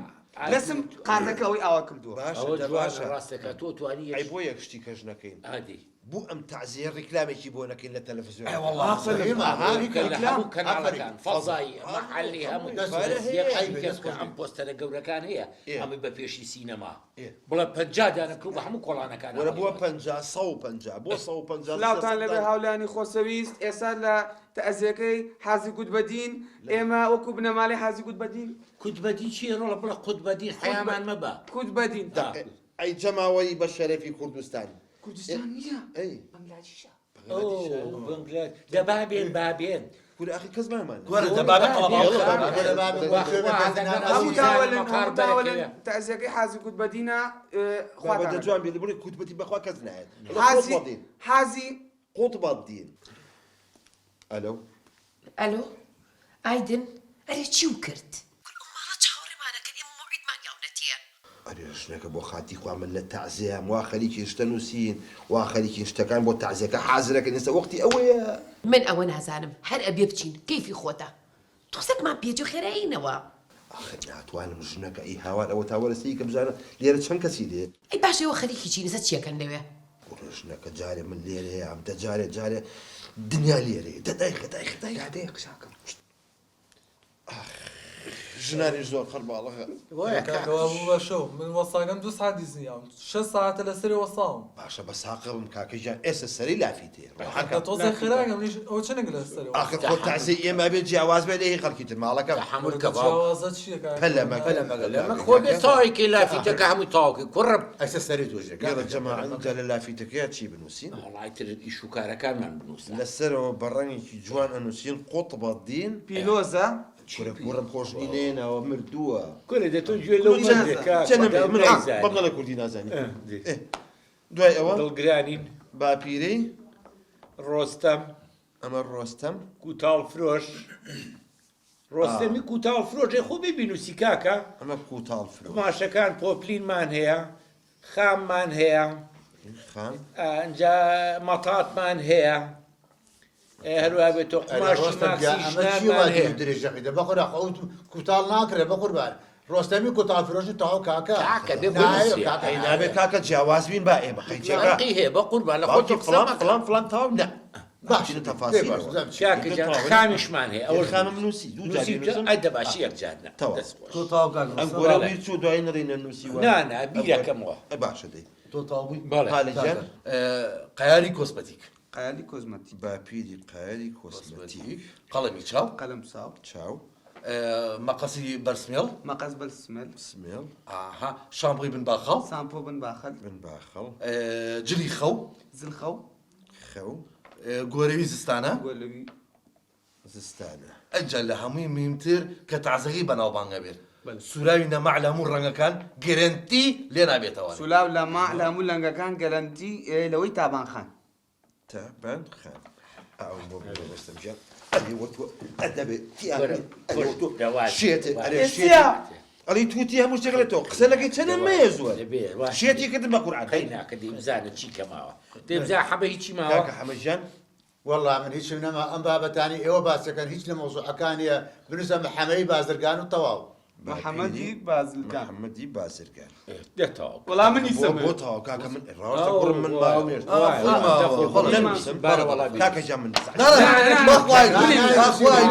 S3: ڕەسم قازەکە ئەوەی ئاوا کردووە.
S1: باشە
S4: ئەوە
S1: دە
S4: جوانە
S1: باشە.
S4: ڕاستەکە تۆ توانی
S1: ئەی بۆ یەک شتی کەش نەکەین
S4: ئادی.
S1: بۆ ئەم تەعزیەیە ڕیکلامێکی بۆ نەکەین لە تەلەفزیۆن؟
S4: ئەی وەڵا کە لە هەموو کەناڵەکان فەزایی مەحەلی هەموو یەک شتی تێ بکە ئەم پۆستەرە گەورەکان هەیە ئەمەی بە پێشی سینەما بڵێ 50 دانە بکە و بە هەموو کۆڵانەکان
S1: وەرە بۆ 50 150 بۆ 150
S3: سلاوتان لەبێ هاولانی خۆشەویست ئێستا لە تەئزیەکەی حازی گوتبەدین ئێمە وەکو بنەمالەی حازی گوتبەدین
S4: کوتبەدین چیە ڕۆڵە بڵێ قوتبەدین حەیامان مەبە
S3: کوتبەدین
S1: ئەی جەماوەری بە شەرەفی کوردستان.
S3: کوردستان نییە
S1: ئەی
S3: بەنگلادیشە.
S4: بەنگلادیشە. بەنگلاد دە با بێن با بێن.
S1: کورە ئاخر کەس مامان.
S5: کورە دە با بێن قەڵەباڵغ.
S3: هەموو تاوەلن هەموو تاوەلن تەعزیەکەی حازی کوتبەدینە
S1: خواتان. بابە دە جوان بێ بڵێ کوتبەدین بەخوا کەس نایەت.
S3: حازی حازی
S1: قوتبەدین. ئەلۆ.
S2: ئەلۆ ئایدن ئەرێ چیو کرد؟ کورە ئەو ماڵە چاوەڕێمان ئەکەن ئێمە مەوعیدمان یاونەتیە.
S1: ئەرێ ژنەکە بۆ خاتری خوا من لە تەعزیەم وا خەریکین شتە نوسین وا خەریکین شتەکان بۆ تەعزیەکە حازرەکەین ئێستا وەختی ئەوەیە.
S2: من ئەوە نازانم هەر ئەبێ بچین کەیفی خۆتە تۆزەکمان پێجێ خێرا ئەینەوە.
S1: ئاخر ناتوانم ژنەکە ئەی هاوار ئەوەتا وەرە سەیرکە بزانە لێرە چەند کەسی لێ.
S2: ئەی باشە ئێوە خەریکی چین ئێستا چیەکەن لەوێ؟
S1: کوڕە ژنەکە جارێ من لێرەیام دە جارێ جارێ دنیا لێرەیە دە دایخە دایخە دایخە.
S3: دادەیە قساکەم.
S1: ئاخ ژنانیش زۆر قەرباڵغە.
S4: وایە
S7: کاکە وا بوو بە شەو من وەساکەم دوو سەعات دیزنیام شەش سەعاتە لەسەری وەساوم.
S1: باشە بە ساقە بم کاکە گیان ئێستا سەری لافیتەیە ڕاحەکە.
S7: دە تۆزێ خێراکە منیش ئەوە چەنێک لەسەری وەساوم.
S1: ئاخر خۆ تەعزیەی ئێمە ئەبێ جیاواز بێ لە هی خەڵکی تر ماڵەکەم.
S4: تەحەمول کە باوک.
S7: جیاوازە چییە کاکە؟
S1: پەلە مەکە
S6: پەلە مەکە
S4: پەلە مەکە خۆ بێ تەواوی کەی لافیتەکە هەمووی تەواو کەی کوڕم.
S6: ئێستا سەری دوژێ کاکە
S1: یەڵە جەماعە ئینجا لە لافیتەکەیا چی بنووسین؟
S4: وەڵا ئیتر ئیش و کارەکانمان بنووسە.
S1: لەسەرەوە بە ڕەنگێکی جوان ئەنووسین قوتبەدین.
S3: پیلۆزە.
S1: کورە کوڕم خۆش نی نەیەناوە مردووە.
S4: کورە دە تۆ گوێ لەو مەردە کاکە
S1: من بەم دەڵێ کوردی نازانی دوای ئەوە
S4: دڵگرانین
S1: باپیرەی
S4: ڕۆستەم
S1: ئەمە ڕۆستەم
S4: کوتاڵ فرۆش ڕۆستەمی کوتاڵ فرۆشێ خۆ بێ بینوسی کاکە
S1: ئەمە کوتاڵ فرۆش
S4: قوماشەکان پۆپلینمان هەیە خاممان هەیە
S1: خام
S4: ئەنجا مەتاتمان هەیە هەروە بێت تۆ قوماشی ماکسی ژنانمان هەیە.
S6: درێژەکەی بەخۆرا خۆ کوتاڵ ناکرێ بەقوربان ڕۆستەمی کوتاڵ فرۆشی تەواو کاکە
S4: کاکە بێ بنووسێ.
S6: کاکە
S1: ئەی نابێ کاکە جیاواز بین با ئێمە قەیچەکە
S4: فەرقی هەیە بە قوربان لە خۆت
S1: باوکی
S4: قسە
S1: فڵان
S4: مەکە.
S1: فڵان فڵان تەواو نا
S6: باش
S1: بچینە
S6: دێ
S1: تەفاسیلەوە.
S6: باش بزانم چی.
S4: کاکە جان خامیشمان هەیە ئەوەش
S1: خامم نووسی دوو جار
S4: نووسی
S1: نووسم.
S4: ئەی دە باشی یەک جار نا
S1: تەواو.
S4: دەست خۆش
S5: تۆ تەواو کاک
S1: ئەم
S5: ڕۆستەم.
S1: گۆرە بیر چوو دوایی نەڵێی نەنووسیوە
S4: نا نا بیرەکەمەوە
S1: ئە باشە دەی
S5: تۆ تەواو بووی
S4: بەڵێ
S1: هالە گیان
S5: قەیاری کۆسمەتیک.
S3: قەیالی کۆزمەتیک.
S1: باپیری قەیاری کۆسمەتیک.
S5: قەڵەمی چاو.
S3: قەلەم چاو.
S1: چاو.
S5: مەقەسی بەر سمێڵ.
S3: مەقەس بەر سمێل.
S1: سمێڵ.
S5: ئاها شامپۆی بن باخەڵ.
S3: سامپۆ بن باخەل.
S1: بن باخەڵ.
S5: جلی خەو.
S3: جل خەو.
S1: خەو.
S5: گۆرەوی زستانە.
S3: گۆرەوی.
S1: زستانە.
S5: ئەنجا لە هەمووی مهمتر کە تازەگەی بەناوبانگە بێت سوراوی نەماع لە هەموو ڕەنگەکان گەرەنتی لێ نابێتەوە.
S3: سولاو لە ماع لە هەموو لەنگەکان گەرەنتی لەوەی تابان خان.
S1: تابان خان ئەو بۆ بڵێ ڕۆستەم گیان ئەرێ وە تۆ ئەدەبێ تیا ئەرێ وە تۆ شێتێ ئەرێ شێتێ ئەڵێ توتی هەموو شتێک لە تۆ قسە لەگەی چەنە مەیە زۆر شێتی کردم بە قورعان
S4: قەی ناکە دەی بزانە چی کە ماوە دەی بزانە حەمە هیچی ماوە
S1: کاکە حەمە گیان
S6: وەڵا من هیچم نەما ئەم بابەتانەی ئێوە باسەکەن هیچ لە مەوزوعەکانیە بنوسە محەمەی بازرگان و تەواو.
S3: محەمەدی بازرگان.
S1: محەمەدی بازرگان.
S4: دە تەواو.
S3: وەڵا منی
S1: بۆ
S3: سەمر.
S1: بۆ تەواو کاکە من ڕاستە کوڕم من ماوە
S4: مێشت.
S5: خۆی ماوە.
S1: خۆم نەنووسم
S4: بارە وەڵا بینووسم.
S1: کاکە گیان من
S5: نا نا بەخوای بەخوای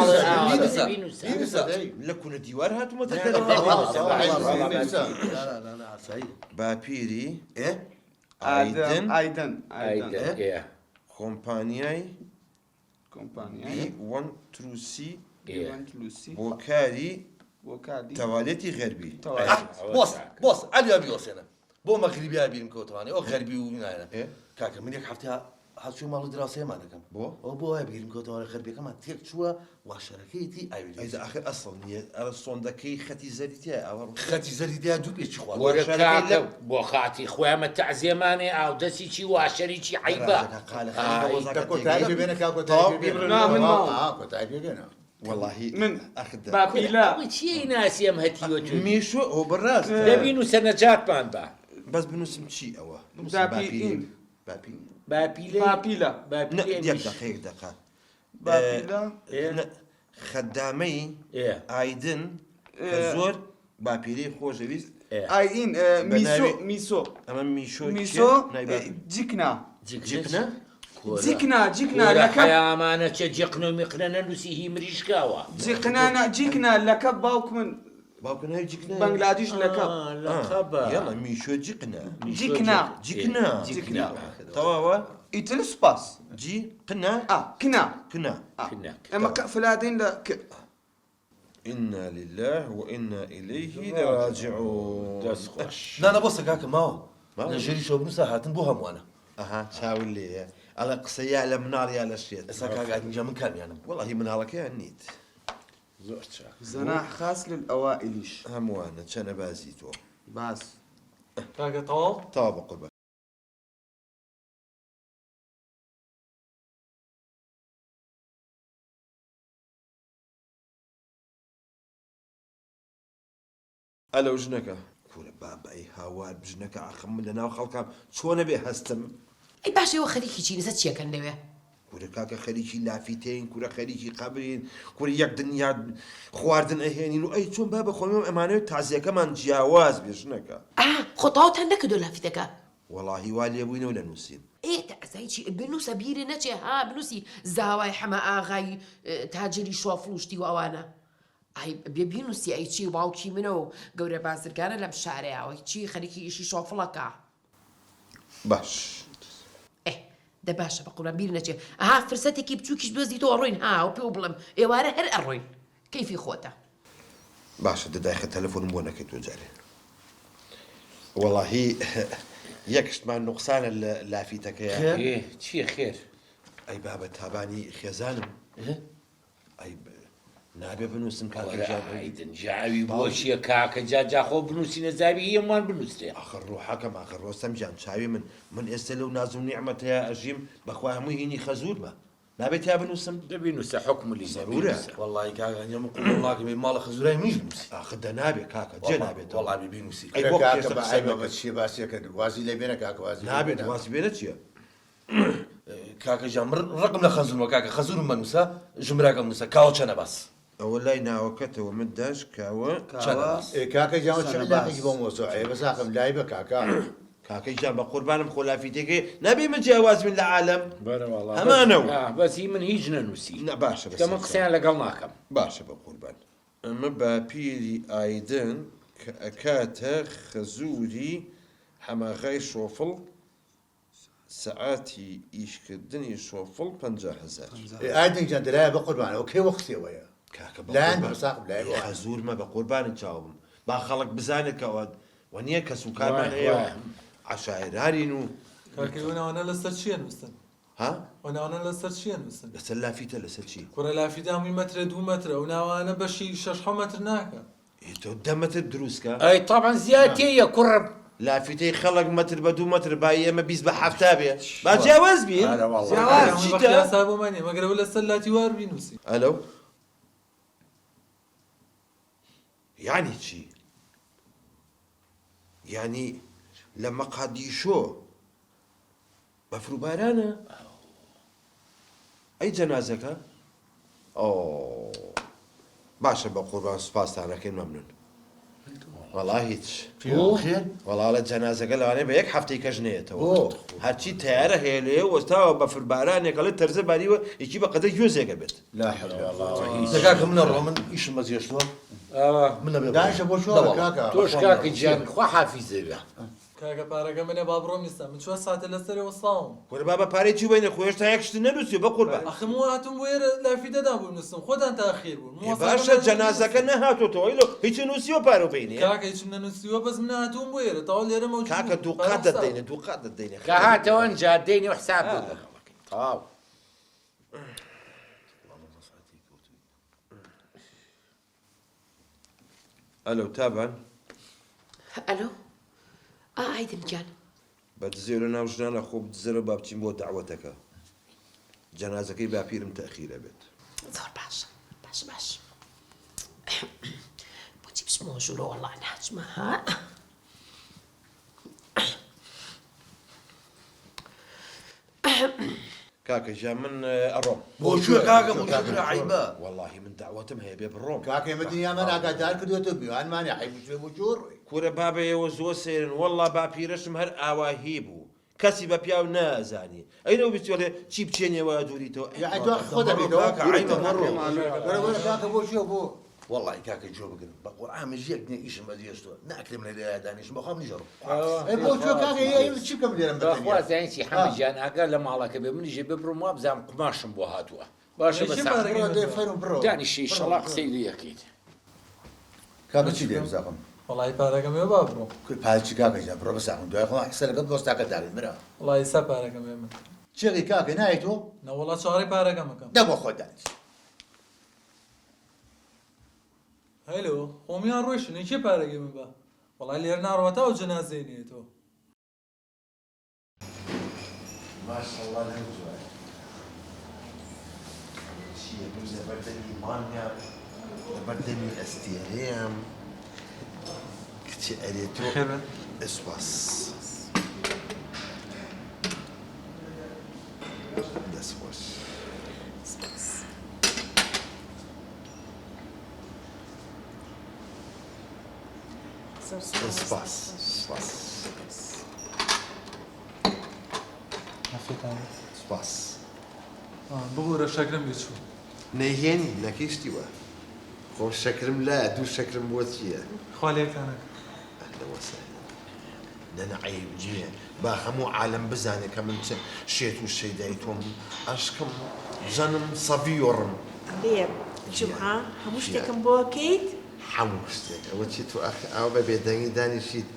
S5: بینووسە بینووسە
S1: لە کونە دیوار هاتوومەتە
S4: نا،
S1: دەرەوە.
S4: نا، بینووسە.
S6: بینووسە.
S5: نا نا نا نا ئاسایی
S1: باپیری
S5: ئێ
S1: ئایدن
S3: ئایدن ئایدن
S4: ئایدن ئێ.
S1: کۆمپانیای
S3: کۆمپانیای
S1: بی وەن تروسی
S4: ئێ.
S3: لوسی
S1: بۆ کاری
S3: بۆ کاری
S1: تەوالێتی غەربی.
S3: تەوالێت.
S5: بۆس بۆس عەلیا بیوەسێنە بۆ مەغریبیا بیرم کەوتوانێ ئەو غەربی و نایە
S1: ئێ؟
S5: کاکە من یەک هەفتە هاتووی ماڵی دراوسێمان دەکەم
S1: بۆ؟
S5: ئەو بۆ وایە بیرم کەوتوانێ غەربیەکەمان تێک چووە واشەرەکەیەتی ئاوی لێ
S1: ئەی ئاخر ئەسڵ نییە ئەرە سۆندەکەی خەتی زەردی تیایە ئەوە ڕوو
S5: خەتی زەردی تیا دوو پێچی خوارد
S4: وەرە
S1: واشەرەکەی
S4: کاکە
S1: لە
S4: بۆ خاتری خۆیامە تەعزیەمانێ ئاودەسی چی واشەری چی عەیبە
S1: ڕازەکە قالە خەریکە
S4: ئای.
S1: وەزعەکە
S6: دە کۆتایی
S1: تێک
S6: پێ بێنە کا کۆتایی
S1: تەواو
S6: پێ بێنە.
S3: نا، من ماوم.
S6: ئا، کۆتایی پێ بێنە.
S1: وەڵاهی
S3: من
S1: ئاخر دە
S3: باپیلە
S4: ئەوە چیەی ناسی ئەم هەتیوە توی
S1: میشۆ ئەو بەڕاست
S4: دە بینووسە نەجاتمان بە
S1: بەس بنووسم چی ئەوە بنووسم
S3: باپیرین.
S1: باپیری
S4: باپیلەی
S3: باپیلە.
S1: نە
S4: باپیلەی
S1: یەک
S4: میش.
S1: دەقە یەک دەقە
S3: باپیلە
S4: ئێ.
S1: نە خەدامەی
S4: ئێ.
S1: ئایدن کە زۆر باپیرەی خۆشەویست
S3: ئایین
S1: بە
S3: میسۆ
S1: ناوی
S3: میسۆ
S1: ئەمە میشۆ کێ؟
S3: میسۆ
S1: ناوی باپیر.
S3: جیکنا.
S1: جیقنە؟
S3: جیکنا جیکنا
S4: کورە
S3: لەکە
S4: حەیا ئەمانە چە جیقنە و میقنە نەنووسی هی مریشکاوە.
S3: جیقنا نا جیکنا لەکە باوک من
S1: باوکە ناوی جیکنایە؟
S3: بەنگلادیش لەکە.
S4: ئا لەقەبە.
S1: یەڵا میشۆ جیقنە.
S3: جیکنا.
S1: جیکنا.
S4: جیکنا.
S1: تەواوە؟
S3: ئیتر سوپاس.
S1: جی قنە؟
S3: ئا کنا.
S1: کنا.
S3: ئا
S4: کنا.
S3: ئێمە کە فلادەین لە ک.
S1: انا للە و انا الیه لراجعون.
S4: دەست خۆش.
S5: نا نا بەسە کاکە ماوە
S1: ماوە؟
S5: لە ژێریشەوە بنووسە هاتن بۆ هەمووانە.
S1: ئەها چاول لێیە ئەڵێ قسە یا لە مناڵ یا لە شێت.
S5: ئێستا کاک ئادین گیان من کامیانم؟
S1: وەڵاهی مناڵەکەیان نیت.
S4: زۆر چاک.
S3: زەناح خاس للئەوائلیش.
S1: هەمووانە چەنە بازی تۆ.
S3: باس.
S7: کاکە تەواو؟
S1: تەواو بەقوربان. ئەلەو ژنەکە. کورە بابە ئەی هاوار بژنەکە ئاخە من لەناو خەڵکام چۆنە بێ هەستم.
S2: ئەی باشە ئێوە خەریکی چین ئێستا چیەکەن لەوێ؟
S1: کورە کاکە خەریکی لافیتەین کورە خەریکی قەبرین کورە یەک دنیا خواردن ئەهێنین و ئەی چۆن بابە خۆم ئەمانەوێت تازیەکەمان جیاواز بێ ژنەکە.
S2: ئا خۆ تەواوتان نەکردوە لافیتەکە؟
S1: وەڵاهی وا لێبووینەوە لە نووسین.
S2: ئێ تەعزای چی بنووسە بیرت نەچێ ها بنووسی زاوای حەمە ئاغای تاجری شۆفڵ و شتی و ئەوانە ئای بێ بینووسی ئەی چی باوکی منە و گەورە بازرگانە لەم شارەیا ئەی چی خەریکی ئیشی شۆفڵەکە.
S1: باش.
S2: ئێ دە باشە بەقوربان بیر نەچێ ئەها فرسەتێکی بچووکیش بدۆزیتەوە ئەڕۆین ها ئەو پێو بڵێم ئێوارە هەر ئەڕۆین کەیفی خۆتە.
S1: باشە دە دایخە تەلەفۆنم بۆ نەکەی تۆ جارێ وەڵاهی یەک شتمان نوقسانە لە لافیتەکەیە.
S4: خێر؟ چییە خێر؟
S1: ئەی بابە تابانی خێزانم ئەی نابێ بنووسم کاکە گیان ئەی.
S4: ئایدن جاوی بۆ چییە کاکە جا جا خۆ بنووسینە زاوی هی هەمووان بنووسرێ.
S1: ئاخر ڕوحەکەم ئاخر ڕۆستەم گیان چاوی من من ئێستە لەو ناز و نیعمەتەیا ئەژیم بەخوا هەمووی هینی خەزوورمە نابێ تیا بنووسم؟
S4: دە بینووسە حوکم لی
S1: زەرورە.
S5: وەڵاهی کاکە ئەنجا من قبوڵ ناکەم ئەی ماڵە خەزورای منیش بنووسی.
S1: ئاخر دە نابێ کاکە جێ نابێتەوە.
S5: وەڵا بێ بینووسی.
S1: ئەی بۆ
S6: کاکە
S1: پێشتر
S6: بە
S1: قسەت
S6: عەیبە بە
S1: نەکرد.
S6: چیە باسیەکەن وازی لێ بێنە کاکە وازی لێ
S1: نابێت
S6: بێنە.
S1: وازی بێنە چیە؟
S5: کاکە گیان من ڕقم لە خەزورمە کاکە خەزورم مەنووسە ژمراکەم بنووسە کاوە چەنە باس.
S1: ئەوە لای ناوەکەتەوە من داش کاوە
S5: چەنە باس.
S6: ئێ کاکە گیان چ
S3: چەنە
S6: علاقێکی
S3: باس.
S6: بەو مەوزوعەیە بەس ئاخم لای بە کاکە.
S1: کاکە گیان بە قوربانم خۆ لافیتەکەی نابێ ئێمە جیاواز بین لە عالەم
S4: بەرە وەڵا بەس
S1: هەمانە و.
S4: ئا بەس هی من هیچ نەنووسی
S1: نا باشە
S4: چونکە من
S1: بەسەر
S4: قسەیان لەگەڵ ناکەم.
S1: باشە بە قوربان. ئەمە باپیری ئایدن کە ئەکاتە خەزووری حەماغای شۆفڵ سەعاتی ئیشکردنی شۆفڵ 50,000.
S6: ئێ ئایدن گیان دەلایە بەقوربان ئەوە کەی وەختیەوەیە
S1: کاکە
S6: لایان
S1: بەقوربان
S6: بە ساقب لای
S1: ئێ
S6: بە.
S1: خەزوورمە بەقوربانت چاوبم با خەڵک بزانێت کە ئەوە وەنیە کەس و کارمان
S4: وایە
S1: هەیە و
S4: وایە.
S1: عەشایەرارین و
S7: کاکە ئەو ناوانە لەسەر چییە نووسن؟
S1: ها؟
S7: ئەو ناوانە لەسەر چییە نووسن؟
S1: لەسەر لافیتە لەسەر چی؟
S7: کوڕە لافیتە هەمووی مەترە دوو مەترە ئەو ناوانە بەشی شەش حەو مەتر ناکا.
S1: ئێ تۆ دە مەتر دروست کە.
S4: ئەی تەبعەن زیاتیە کوڕم.
S1: لافیتەی خەڵک مەتر بە دوو مەتر با ئێمە 20 بە 70 بێ با جیاواز بین.
S4: ئەرە وەڵا.
S3: جیاواز.
S7: هەمووی بە
S1: چیتە؟
S7: قیاسا بۆمان نییە مەگەر ئەوە لەسەر لاتی وار بینووسی.
S1: ئەلۆ یانی چی؟ یانی لە مەقادیشۆ بەفر و بارانە؟ ئەی جەنازەکە؟ ئۆ باشە بە قوربان سوپاستان ئەکەین مەمنون. وەڵا هیچ. وەڵا ئەڵێ جەنازەکە لەوانەیە بە یەک هەفتەی کەش نەیەتەوە. هەرچی تەیارە هەیە لێ وەستاوە بەفر بارانێک ئەڵێ تەرزە باریوە یەکی بە قەدەر گوێزێکە بێت.
S6: لا حول ولا قوة
S4: هیچ.
S5: دە کاکە من ئەڕۆم من ئیشم بەجێشتووە من ئەبێ بڕۆم.
S6: دانیشە بۆ کوێ
S5: نەوەڵا.
S6: کاکە؟
S4: تۆش کاکە گیان خوا حافیزە بێ.
S7: کاکە پارەکە منە با بڕۆم ئیستا من چوار ساتە لەسەرێ وەستاوم.
S1: کورە بابە پارەی چی بینە خۆ هێشتا یەک شت نەنووسیوە بەقوربان.
S7: ئەخ من هاتوم بۆ ئێرە لافیتە دان بۆ بنووسم خۆتان تاخیر بوون
S1: ئێ باشە جەنازەکە نەهاتۆتەوە ئەی لۆ هیچی نووسیوە پارەو بینێ.
S7: کاکە هیچم نەنووسیوە بەس من هاتووم بۆ ئێرە تەواو لێرە مەوجود
S1: کاکە
S7: بووم
S1: دوو
S7: پارەم
S1: قات
S7: حساب
S1: دەتدەینێ دوو قات دەتدەینێ
S4: کە هاتەوە ئەنجا دەینێ و حساب بۆ لەگەڵ ئەکەین تەواو.
S1: ئەلۆ تابان.
S2: ئەلۆ ئا ئایدن گیان.
S1: بە دزێ لە ناو ژنانە خۆ بدزەرەوە با بچین بۆ دەعوەتەکە جەنازەکەی باپیرم تەئخیر ئەبێت.
S2: زۆر باشە باشە باش بۆچی بچمەوە ژوورەوە وەڵا ناچمە ها.
S1: کاکە گیان من ئەڕۆم.
S5: بۆ کوێ کاکە بۆ کوێ برا عەیبە.
S1: وەڵاهی من دەعوەتم هەیە بێ بڕۆم.
S6: کاکە ئێمە دنیامان ئاگادار کردوەتەوە میوانمانە عەیب بچێ بۆ کوێ ڕۆی.
S1: کورە بابە ئێوە زۆر سەیرن وەڵا باپیرەشم هەر ئاواهی بوو. کەسی بە پیاو نازانی ئەی نەو بیستێڵێ چی بچێنێ وا دووریتەوە
S6: یەعنی تۆ خۆت دەبیتەوە
S1: کاکە عەیبە مەڕۆ.
S6: وەرە وەرە کاکە بۆ چیە بۆ
S5: وەڵای کاکە گوێ بگرن بە قورعان منیش یەک نیە ئیشم بەجێ هێشتووە ناکرێ من لێرە دانیشم بەخوا منیش ئەڕۆم.
S6: ئەی بۆ چۆ کاکە ئەی چی بکەم لێرەم بە
S4: بەخوا
S6: تەنیا
S4: زانی چی حەمە گیان ئاگا لە ماڵەکە بێ منیش ئەبێ بڕۆم وابزانم قوماشم بۆ هاتووە باشە
S7: ئەی
S4: بەس
S7: چی پارەکەی
S6: بڕۆ
S7: من
S6: دەی
S7: بە؟
S6: فەرموو بڕۆ
S4: دانیشە
S6: بڕۆ
S4: ئیشەڵا
S6: بڕۆ
S4: قسەی لێ ئەکەیت.
S6: کاکە چی دێ بزاخم
S7: وەڵایی پارەکەم بێ با بڕۆم.
S6: کورە پارە چی کاکە گیان بڕۆ بزاخم دوای خۆمان قسە لەگەڵ دۆستاکە دابێ برا.
S7: وەڵایی ئیستا پارەکەم بێ من.
S6: چێکی کاکە نایەی تۆ؟
S7: نەوەڵا چاوەڕێی پارەکەم ئەکەم.
S6: دە بۆ خۆت دانیش.
S7: هەلۆ خۆمیان ڕۆیشتن ئەی کێ پارەکەی من با وەڵای لێرە ناڕوا تا ئەو جەنازەیە نەیەتەوە.
S1: ماشەڵڵا لەو جوانە چییە من لەبەر دەمی مانگام لەبەر دەمی ئەستێرەیەم کچێ ئەرێ تۆ سوپاس دەست خۆش. سپاس سپاس سپاس.
S7: ببورە شەکرم لێ چوو.
S1: نەیهێنی نەکەی شتی وا. خۆ شەکرم لایە دوو شەکرم بۆ چییە؟
S7: خوا لێکتان نەکا.
S1: اهلا وسهلا نەنە عەیب نییە با هەموو عالەم بزانێ کە من چ شێت و شەیدای تۆم ئەشکم جەنم سەڤیۆڕم.
S8: ئەڵێ جومعە هەموو شتێکم بۆ ئەکەیت؟
S1: هەموو شتێک ئەوە چی تۆ ئاخر ئاوا بە بێدەنگی دانیشیت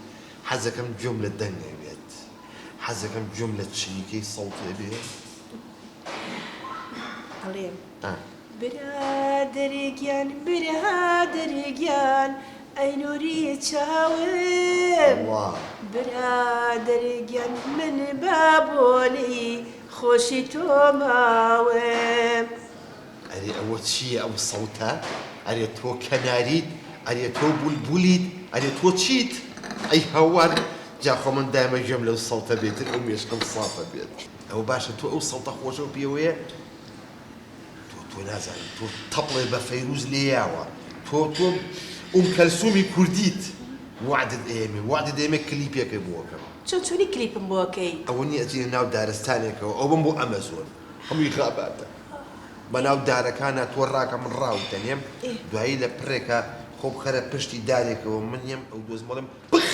S1: حەزەکەم گوێم لە دەنگێ بێت حەزەکەم گوێم لە چریکەی سەوتێ بێ.
S8: ئەڵێ برادەرێ گیان برادەرێ گیان ئەی نوری چاوم برادەرێ گیان من بە بۆنەی خۆشی تۆ ماوم.
S1: ئەرێ ئەوە چییە ئەو سەوتە؟ ئەرێ تۆ کەناریت؟ ئەرێ تۆ بولبولیت؟ ئەرێ تۆ چیت؟ ئەی هاوار جا خۆ من دایمە گوێم لەو سەوتە بێتر ئەو مێشکم سافە بێت. ئەوە باشە تۆ ئەو سەوتە خۆشەو پێوەیە؟ تۆ تۆ نازانی تۆ تەپڵێ بە فەیروز لێیاوە تۆ تۆ ئوم کەلسومی کوردیت وەعدت ئەیەمێ وەعدت ئەیەمێ کلیپێکت بۆ ئەکەم.
S8: چۆن چۆنی کلیپم بۆ ئەکەی؟
S1: ئەوە نیە ئەچینە ناو دارستانێکەوە ئەوبەم بۆ ئەمەزۆن هەمووی غاباتە بەناو دارەکانا تۆ ڕاکە من ڕاوت دەنێم دوایی لە پڕێکا خۆ بخەرە پشتی دارێکەوە من یەم ئەو دۆزمەڵێم پخ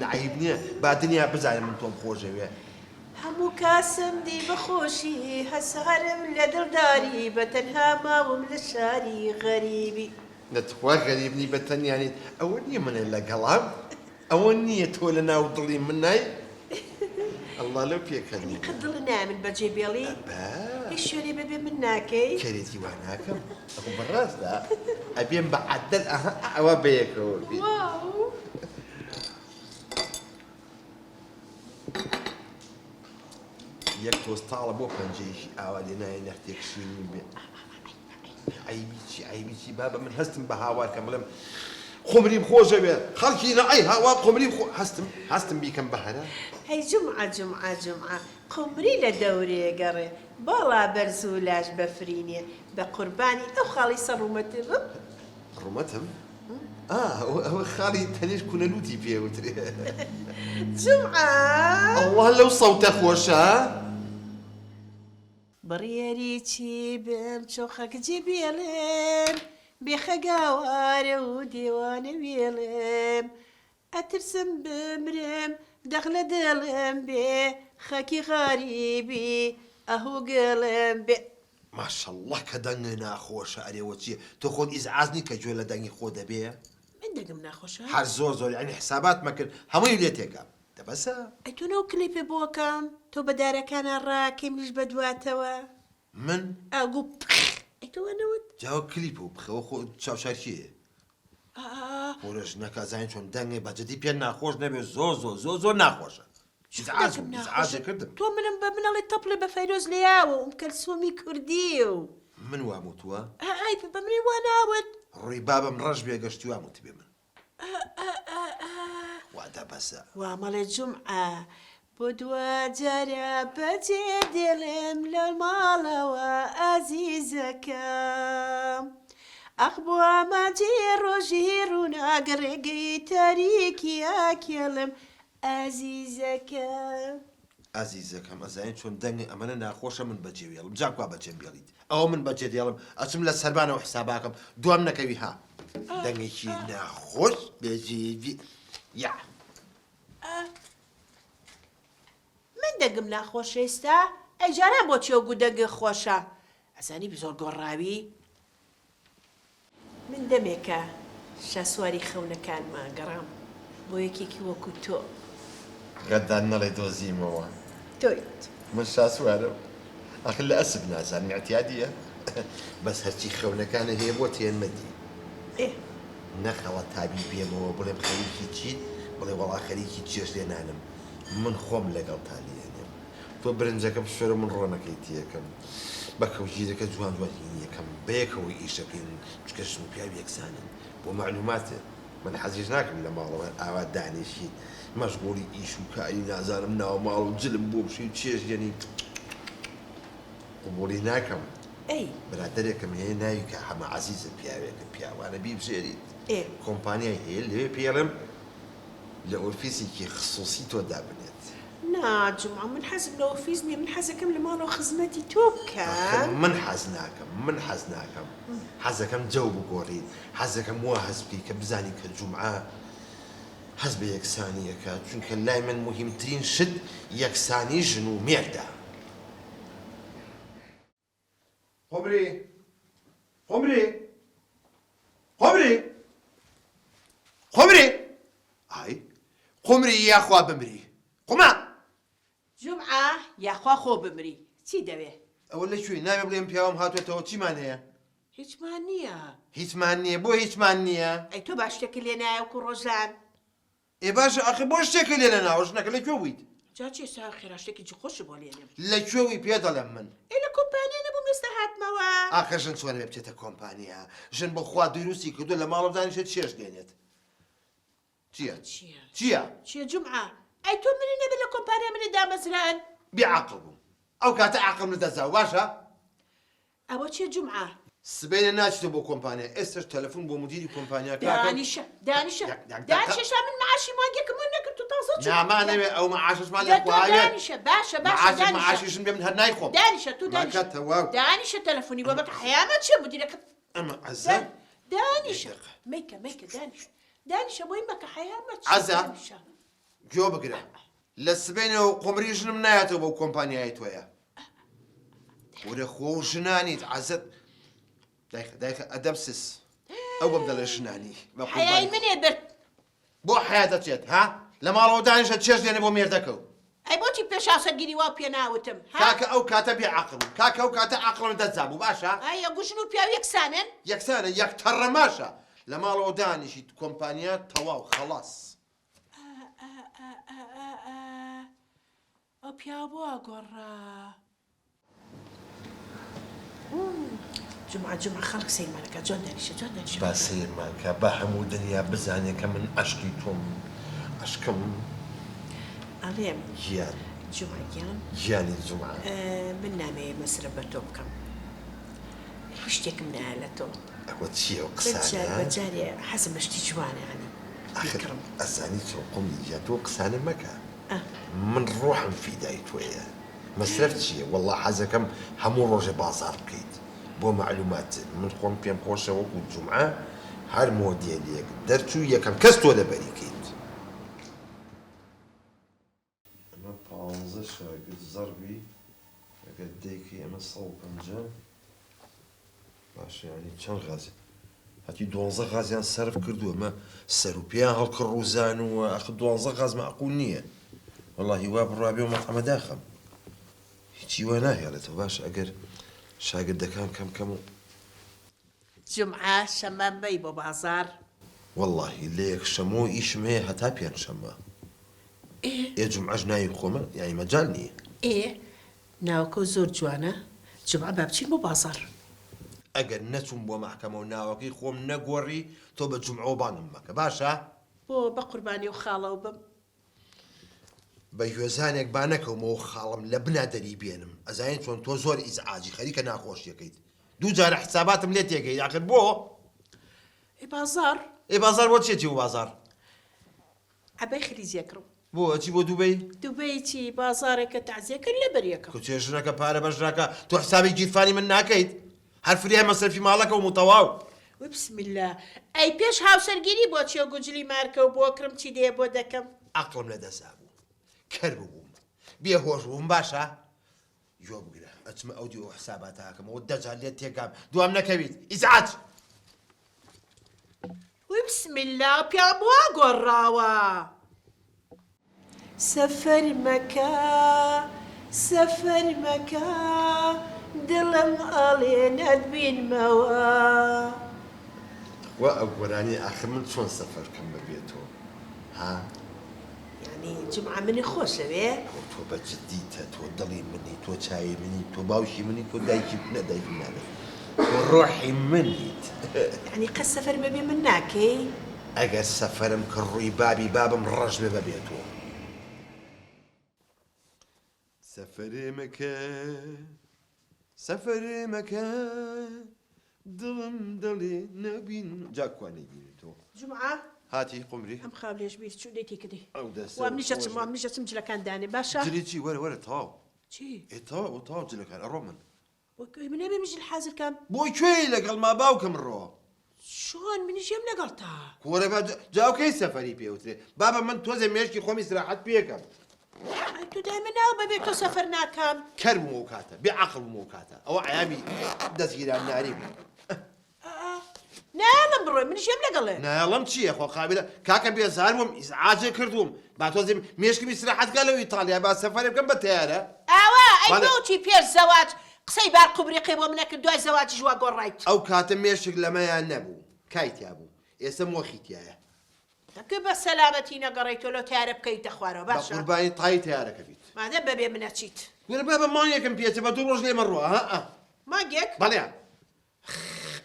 S1: نە عەیب نیە با دنیا بزانێ من تۆم خۆشەوێ.
S8: هەموو کاسم دی بە خۆشی هەسارم لە دڵداری بە تەنها ماوم لە شاری غەریبی.
S1: نە تخوا غەریب نی بە تەنیا نیت ئەوە نیە منە لەگەڵام ئەوە نیە تۆ لە ناو دڵی منای ئەڵا لەو پێکەنینە.
S8: قەت دڵت نایە من بەجێ بێڵی؟
S1: ئەبا.
S8: هیچ شوێنێ بەبێ من ناکەی؟
S1: کەرێتی وا ناکەم ئەخۆ بەڕاستە ئەبێم بە عەدەل ئەها ئەوە بەیەکەوە بین.
S8: واو.
S1: یەک تۆز تاڵە بۆ پەنجەیەکی ئاوا لێ نایە نەختێک شیرین بێ عەیبی چی عەیبی چی بابە من هەستم بە هاوار کەم بڵێم قومریم خۆشەوێ خەڵکی نە ئەی هاوار قومریم خۆ هەستم هەستم بیکەم بە هەرا.
S8: هەی جومعە جومعە جومعە قومری لە دەورێ گەڕێ باڵا بەرز و لاش بەفرینێ بە قوربانی ئەو خاڵی سەر ڕوومەتێ بم.
S1: ڕوومەتم؟ ئا ئەوە خاڵی تەنیشت کونە لوتی پێ وترێ.
S8: جومعە.
S1: ئەڵڵا لەو سەوتە خۆشە.
S8: بڕیاری چی بم چۆن خەک جێ بێڵم بێ خەک ئاوارە و دێوانە وێڵم ئەترسم بمرم دەق لە دڵم بێ خەکی غەریبی ئه و گڵم بێ.
S1: ماشااللە کە دەنگت ناخۆشە ئەرێ وە چیە تۆ خۆت ئیزعاج نیت کە گوێ لە دەنگی خۆت دەبێ؟
S8: من دەنگم ناخۆشە؟
S1: هەر زۆر زۆر یەعنی حساباتمە کرد هەمووی لێ تێکا دە بەسە.
S8: ئەی تۆ نەو کلیپێ بۆ ئەکەم تۆ بە دارەکانا ڕاکەی منیش بە دواتەوە.
S1: من؟
S8: ئا گوو پخ ئەی تۆ وا نەوت؟
S1: جا ئەوە کلیپە و پخەوە خۆ چاوچارکێیە.
S8: ئا ئا.
S1: کورە ژنەکە ئەزانی چۆن دەنگێ بە جدی پێت ناخۆش نەبێ زۆر زۆر زۆر زۆر ناخۆشە.
S8: چۆن دەنگم ناخۆشە تۆ منم بە من ئەڵێی تەپڵێ بە فەیرۆز لێیاوە ئوم کەلسومی کوردی و.
S1: من وام وتووە؟
S8: ئا ئای بە منی وا ناوت.
S1: ڕووی بابم ڕەش بێ گەشتی وام وتبێ من. خوا دە بەسە.
S8: وا مەڵێ جومعە بۆ دوا جارە بەجێ دێڵێم لە ماڵەوە ئازیزەکەم ئاخ بۆ ئامانجی ڕۆژی ڕووناک ڕێگەی تاریکی ئاکێڵم. ئازیزەکەم.
S1: ئازیزەکەم ئەزانی چۆن دەنگی ئەمەنە ناخۆشە من بەجێ وێڵم جا کوا بەجێم بێڵیت ئەوە من بەجێ دێڵم ئەچم لە سەربانەوە حساباکەم دوام نەکەوی ها دەنگێکی ناخۆش بێجێ یا.
S8: من دەنگم ناخۆشە ئێستا؟ ئەی جاران بۆچی ئەو گوو دەنگت خۆشە؟ ئەزانی زۆر گۆڕاوی؟ من دەمێکە شاسواری خەونەکانمە گەڕام بۆ یەکێکی وەکو تۆ.
S1: غەدان نەڵێ دۆزیمەوە.
S8: تۆیت.
S1: من شاسوارم ئاخر لە ئەسپ نازانم ئیعتیادیە بەس هەرچی خەونەکانە هەیە بۆت هێنمە دی.
S8: ئێ.
S1: نەخەڵەتابی بێمەوە بڵێم خەریکی چیت بڵێ وەڵا خەریکی چێشت لێنانم من خۆم لەگەڵتا لێنێم تۆ برنجەکە بشۆرە من ڕۆنەکەی تێکەم بە کەوگیرەکە جوان جوان هینیەکەم بەیەکەوە ئیشەکەین چونکە ژن و پیاو یەکسانن بۆ مەعلوماتت من حەزیش ناکەم لە ماڵەوە ئاوا دانیشیت مەشغوڵی ئیش و کاری نازانم ناوماڵ و جلم بۆ بشۆی و چێژ لێنێی قبوڵی ناکەم.
S8: ئەی.
S1: برادەرێکم هەیە ناوی کا حەمە عەزیزە پیاوێکە پیاوانە بیبژێریت
S8: ئێ.
S1: کۆمپانیای هەیە لەوێ پێی ئەڵێم لە ئۆفیسێکی خسوسی تۆ دابنێت.
S8: نا جومعە من حەزم لە ئۆفیس نیە من حەزەکەم لە ماڵەوە خزمەتی تۆ
S1: ئاخر
S8: بکەم.
S1: من حەز ناکەم من حەز ناکەم حەزەکەم جەو بگۆڕیت حەزەکەم وا هەست بکەی کە بزانی کە جومعە هەست بە یەکسانی ئەکات چونکە لای من موهیمترین شت یەکسانی ژن و مێردە. قومری قومری قومری قومری ئای قومری یاخوا بمری قومە.
S8: جومعە یاخوا خۆ بمری چی دەوێ؟
S1: ئەوە لە کوێی نابێ بڵێم پیاوم هاتۆتەوە چیمان هەیە؟
S8: هیچمان نییە.
S1: هیچمان نییە بۆ هیچمان نییە؟
S8: ئەی تۆ با شتێکت لێ نایە وەکو ڕۆژان؟
S1: ئێ باشە ئاخر بۆ شتێکت لێ نەناوە ژنەکە لە کوێ بوویت؟
S8: جا چی ئێستا خێرا شتێکی جی خۆشت بۆ لێنێم.
S1: لە کوێ بووی پێ دەڵێم من.
S8: ئێ لە کۆمپانیا نەبووم ئێستا هاتمەوە.
S1: ئاخر ژن چۆن ئەبێ بچێتە کۆمپانیا ژن بۆ خوا دروستی کردووە لە ماڵەوە دانیشێت چێژ لێنێت چییە؟
S8: چییە؟
S1: چییە؟
S8: چییە جومعە؟ ئەی تۆ منی نەبێ لە کۆمپانیا منت دامەزران؟
S1: بێ عەقڵ بووم ئەو کاتە عەقڵم لەدەست داوە باشە؟
S8: ئەوە چیە جومعە؟
S1: سبەینێ ناچیتەوە بۆ کۆمپانیا ئێستەش تەلەفون بۆ مدیری کۆمپانیاکە ئەکەم.
S8: دانیشە دانیشە
S1: یەک دەقە.
S8: دانیشە شا من معاشی مانگێکم وەرنەگرت و تازە چووم.
S1: نامانەوێ ئەو معاشەشمان
S8: دە
S1: لە
S8: تۆ
S1: خواوێت.
S8: دانیشە باشە باشە
S1: معاشێک
S8: دانیشە.
S1: معاشیشم بێ من هەر نایخۆم.
S8: دانیشە تۆ دانیشە.
S1: ماکە تەواو.
S8: دانیشە تەلەفونی بۆ بکە حەیامە چیە مدیرەکەت.
S1: ئەمە عەزە.
S8: دانیشە
S1: یەک دەقە.
S8: مەیکە مەیکە دانیشە دانیشە بۆی مەکە حەیامە چیە
S1: عەزە
S8: دانیشە.
S1: گوێ بگرە لە سبەینێوە قومری ژنم نایەتەوە بەو کۆمپانیایەی تۆیە. کورە خۆ و ژنانیت عەزەت دایخە دایخە ئەدەب سس ئەو بەم دەڵێ ژنانی بە
S8: حەیای
S1: قوربانی
S8: منێ برد
S1: بۆ حەیا دەچێت ها لە ماڵەوە دانیشە چێژ لێنێ بۆ مێردەکەو
S8: ئەی بۆچی پێش هاوسەرگیری واو پێ ناوتم ها
S1: کاکە ئەو کاتە بێ عەقڵ بووم کاکە ئەو کاتە عەقڵم دەست دابوو باشە
S8: ئەی ئەگو ژن و پیاو یەکسانن
S1: یەکسانە یەک تەڕەماشە لە ماڵەوە دانیشیت کۆمپانیا تەواو خەڵاس
S8: ئا ئا ئا ئا ئا ئا ئەو پیاوە بۆ وا گۆڕا. جومعە جومعە خەڵک سەیرمان ئەکا جوان دانیشە جوان دانیشە.
S1: با سەیرمان کا با هەموو دنیا بزانێ کە من عەشقی تۆم عەشقم.
S8: ئەڵێم
S1: گیان.
S8: جومعە گیان.
S1: گیانی جومعە.
S8: من نامەوێ مەسرەف بە تۆ بکەم هیچ شتێکم نایە لە تۆ.
S1: ئەوە چیە ئەو قسانە.
S8: بە جار بە جارێ حەزم لە شتی جوانە یانی
S1: ئاخر
S8: بیکڕم.
S1: ئەزانی چۆن قومری گیان تۆ ئەو قسانە مەکە. من ڕۆحم فیدای تۆیە مەسرەف چیە وەڵا حەزەکەم هەموو ڕۆژێ بازاڕ بکەیت بۆ مەعلومات من خۆم پێم خۆشە وەکو جومعە هەر مۆدێلێک دەرچوو یەکەم کەس تۆ لەبەری کەیت. ئەمە پانزە شاگرد زەڕبی ئەگەر دەیکەی ئەمە 150. باشە یانی چەند غاز هەتی دوانزە غازیان سەرف کردووە مە سەر و پێیان هەڵکڕوزانووە ئەخ دوانزە غاز مەعقول نییە وەڵاهی وا بڕوا بێ و مەتعەمە داخەم هیچی وا ناهێڵێتەوە باشە ئەگەر شاگردەکان کەم کەم و
S8: جومعە شەممە بەی بۆ بازاڕ.
S1: وەڵاهی لە یەک شەمۆ ئیشم هەیە هەتا پێنجشەممە
S8: ئێ.
S1: ئێ جومعەش ناوی خۆمە یانی مەجال نییە.
S8: ئێ ناوەکەو زۆر جوانە جومعە با بچین بۆ بازاڕ.
S1: ئەگەر نەچووم بۆ مەحکەمە و ناوەکەی خۆم نەگۆڕی تۆ بە جومعەوە بانگم مەکە باشە؟
S8: بۆ بەقوربانی ئەو خاڵەو بم.
S1: بە گوێزانێک با نەکەومەوە خاڵم لە بنا دەری بێنم ئەزانی چۆن تۆ زۆر ئیزعاجی خەریکە ناخۆشیەکەیت دوو جارە حساباتم لێ تێگەیت ئاخر بۆ؟
S8: ئێ بازاڕ.
S1: ئێ بازاڕ بۆ چیەتی بۆ بازاڕ؟
S8: عەبای خلیجی ئەکڕم.
S1: بۆ ئەچی بۆ دوبەی؟
S8: دوبەی چی بازاڕێکە تەعزیەکە لەبەر یەکەم.
S1: کچێ ژنەکە پارە بەش ناکا تۆ حسابی گیرفانی من ناکەیت هەر فریای مەسرەفی ماڵەکەوم و تەواو.
S8: وی بسم اللە ئەی پێش هاوسەرگیری بۆ چیە گوجلی مارکە و بۆ کڕم چی دێ بۆ دەکەم.
S1: عەقڵم لە دەسا بوو کەر ببووم بێ هۆش بووم باشە گوێ بگرە ئەچمە ئەو دیو ئەو حساباتە ئەکەمەوە دەجار لێت تێکام دوام نەکەویت ئیزعاج.
S8: وی بسم اللە پیاوم وا گۆڕاوە. سەفەر مەکە سەفەر مەکە دڵم ئەڵێ نەتبینمەوە.
S1: تخوا ئەو گۆرانیە ئاخر من چۆن سەفەر کەم بەبێ تۆ ها.
S8: یانی جومعە منی خۆشەوێ؟
S1: تۆ تۆ بە جدیتە تۆ دڵی منی تۆ چاوی منی تۆ باوکی منی تۆ دایکی نە دایکی نابێت تۆ ڕۆحی منیت.
S8: یانی قەت سەفەر بەبێ من ناکەی؟
S1: ئەگەر سەفەرم کرد ڕووی بابی بابم ڕەش بێ بەبێ تۆ. سەفەرێ مەکە سەفەرێ مەکە دڵم دەڵێ نەبین جا کوا نەیبینی تۆ.
S8: جومعە.
S1: هاتی قومری.
S8: ئەم خاولێش بیر چوو دەی تێکەدەی.
S1: ئەو دەستە
S8: وا منیش ئەچم وا منیش ئەچم جلەکان دانێ باشە.
S1: جلی چی وەرە وەرە تەواو.
S8: چی؟
S1: ئێ تەواو تەواو جلەکان ئەڕۆم من.
S8: بۆ کوێ من نابێ جل حازر کەم.
S1: بۆ کوێی لەگەڵما باوکم ڕۆ.
S8: چۆن منیش یەم لەگەڵتا.
S1: کورە با جا ئەو کەی سەفەری پێ وترێ بابە من تۆزێ مێشکی خۆم ئیسراحەت پێکەم.
S8: ئەی تۆ دایمە ناو بەبێ تۆ سەفەر ناکەم.
S1: کەر بووم ئەو کاتە بێ عەقڵ بووم ئەو کاتە ئەوە عەیامی دەستگیران ناری بوو.
S8: نایەڵم بڕۆی منیش یەم لەگەڵێ.
S1: نایەڵم چییە خۆ قابیلە کاکە بێزار بووم ئیزعاجێ کردووم با تۆزێ مێشکم ئیسراحەت کا لەو ئیتاڵیا با سەفەرێ بکەم بە تەیارە.
S8: ئاوا ئەی
S1: بەڵێ.
S8: بۆچی پێش زەواج قسەی بار قوبریقەی بۆ منەکرد دوای زەواجیش وا گۆڕایت.
S1: ئەو کاتە مێشک لەمەیا نەبوو کای تیا بوو ئێسە مۆخی تیایە.
S8: تەکە بە سەلامەتی نەگەڕێیتەوە لەو تەیارە بکەویتە خوارەوە
S1: بە
S8: باشە.
S1: قوربانی تای تەیارەکە بیت.
S8: مادەم بەبێ من ئەچیت.
S1: کورە بابە مانگێکم پێچە بە دوو ڕۆژ لێ مەڕوا ها ئا.
S8: مانگێک؟
S1: بەڵێ.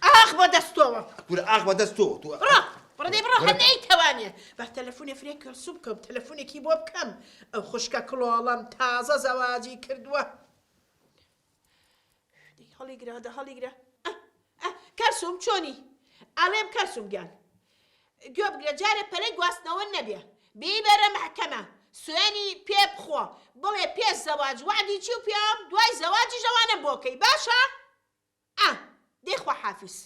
S8: ئاخ بە دەست تۆوە.
S1: کورە ئاخ بە دەست تۆ.
S8: بڕۆ بڕۆ دەی بڕۆ هەر نەیتەوانێ با تەلەفونێ فرێ کەلسوم بکەم تەلەفونێکی بۆ بکەم ئەو خوشکە کڵۆڵەم تازە زەواجی کردووە. دەی هەڵیگرە دە هەڵیگرە ئە ئە کەلسوم چۆنی ئەڵێم کەلسوم گیان گوێ بگرە جارێ پەلەی گواستنەوە نەبێ بیبەرە مەحکەمە سوێنی پێ بخۆ بڵێ پێش زەواج وەعدی چی و پێم دوای زەواجیش ئەوانەم بۆ کەی باشە ئا دەی خواحافیز.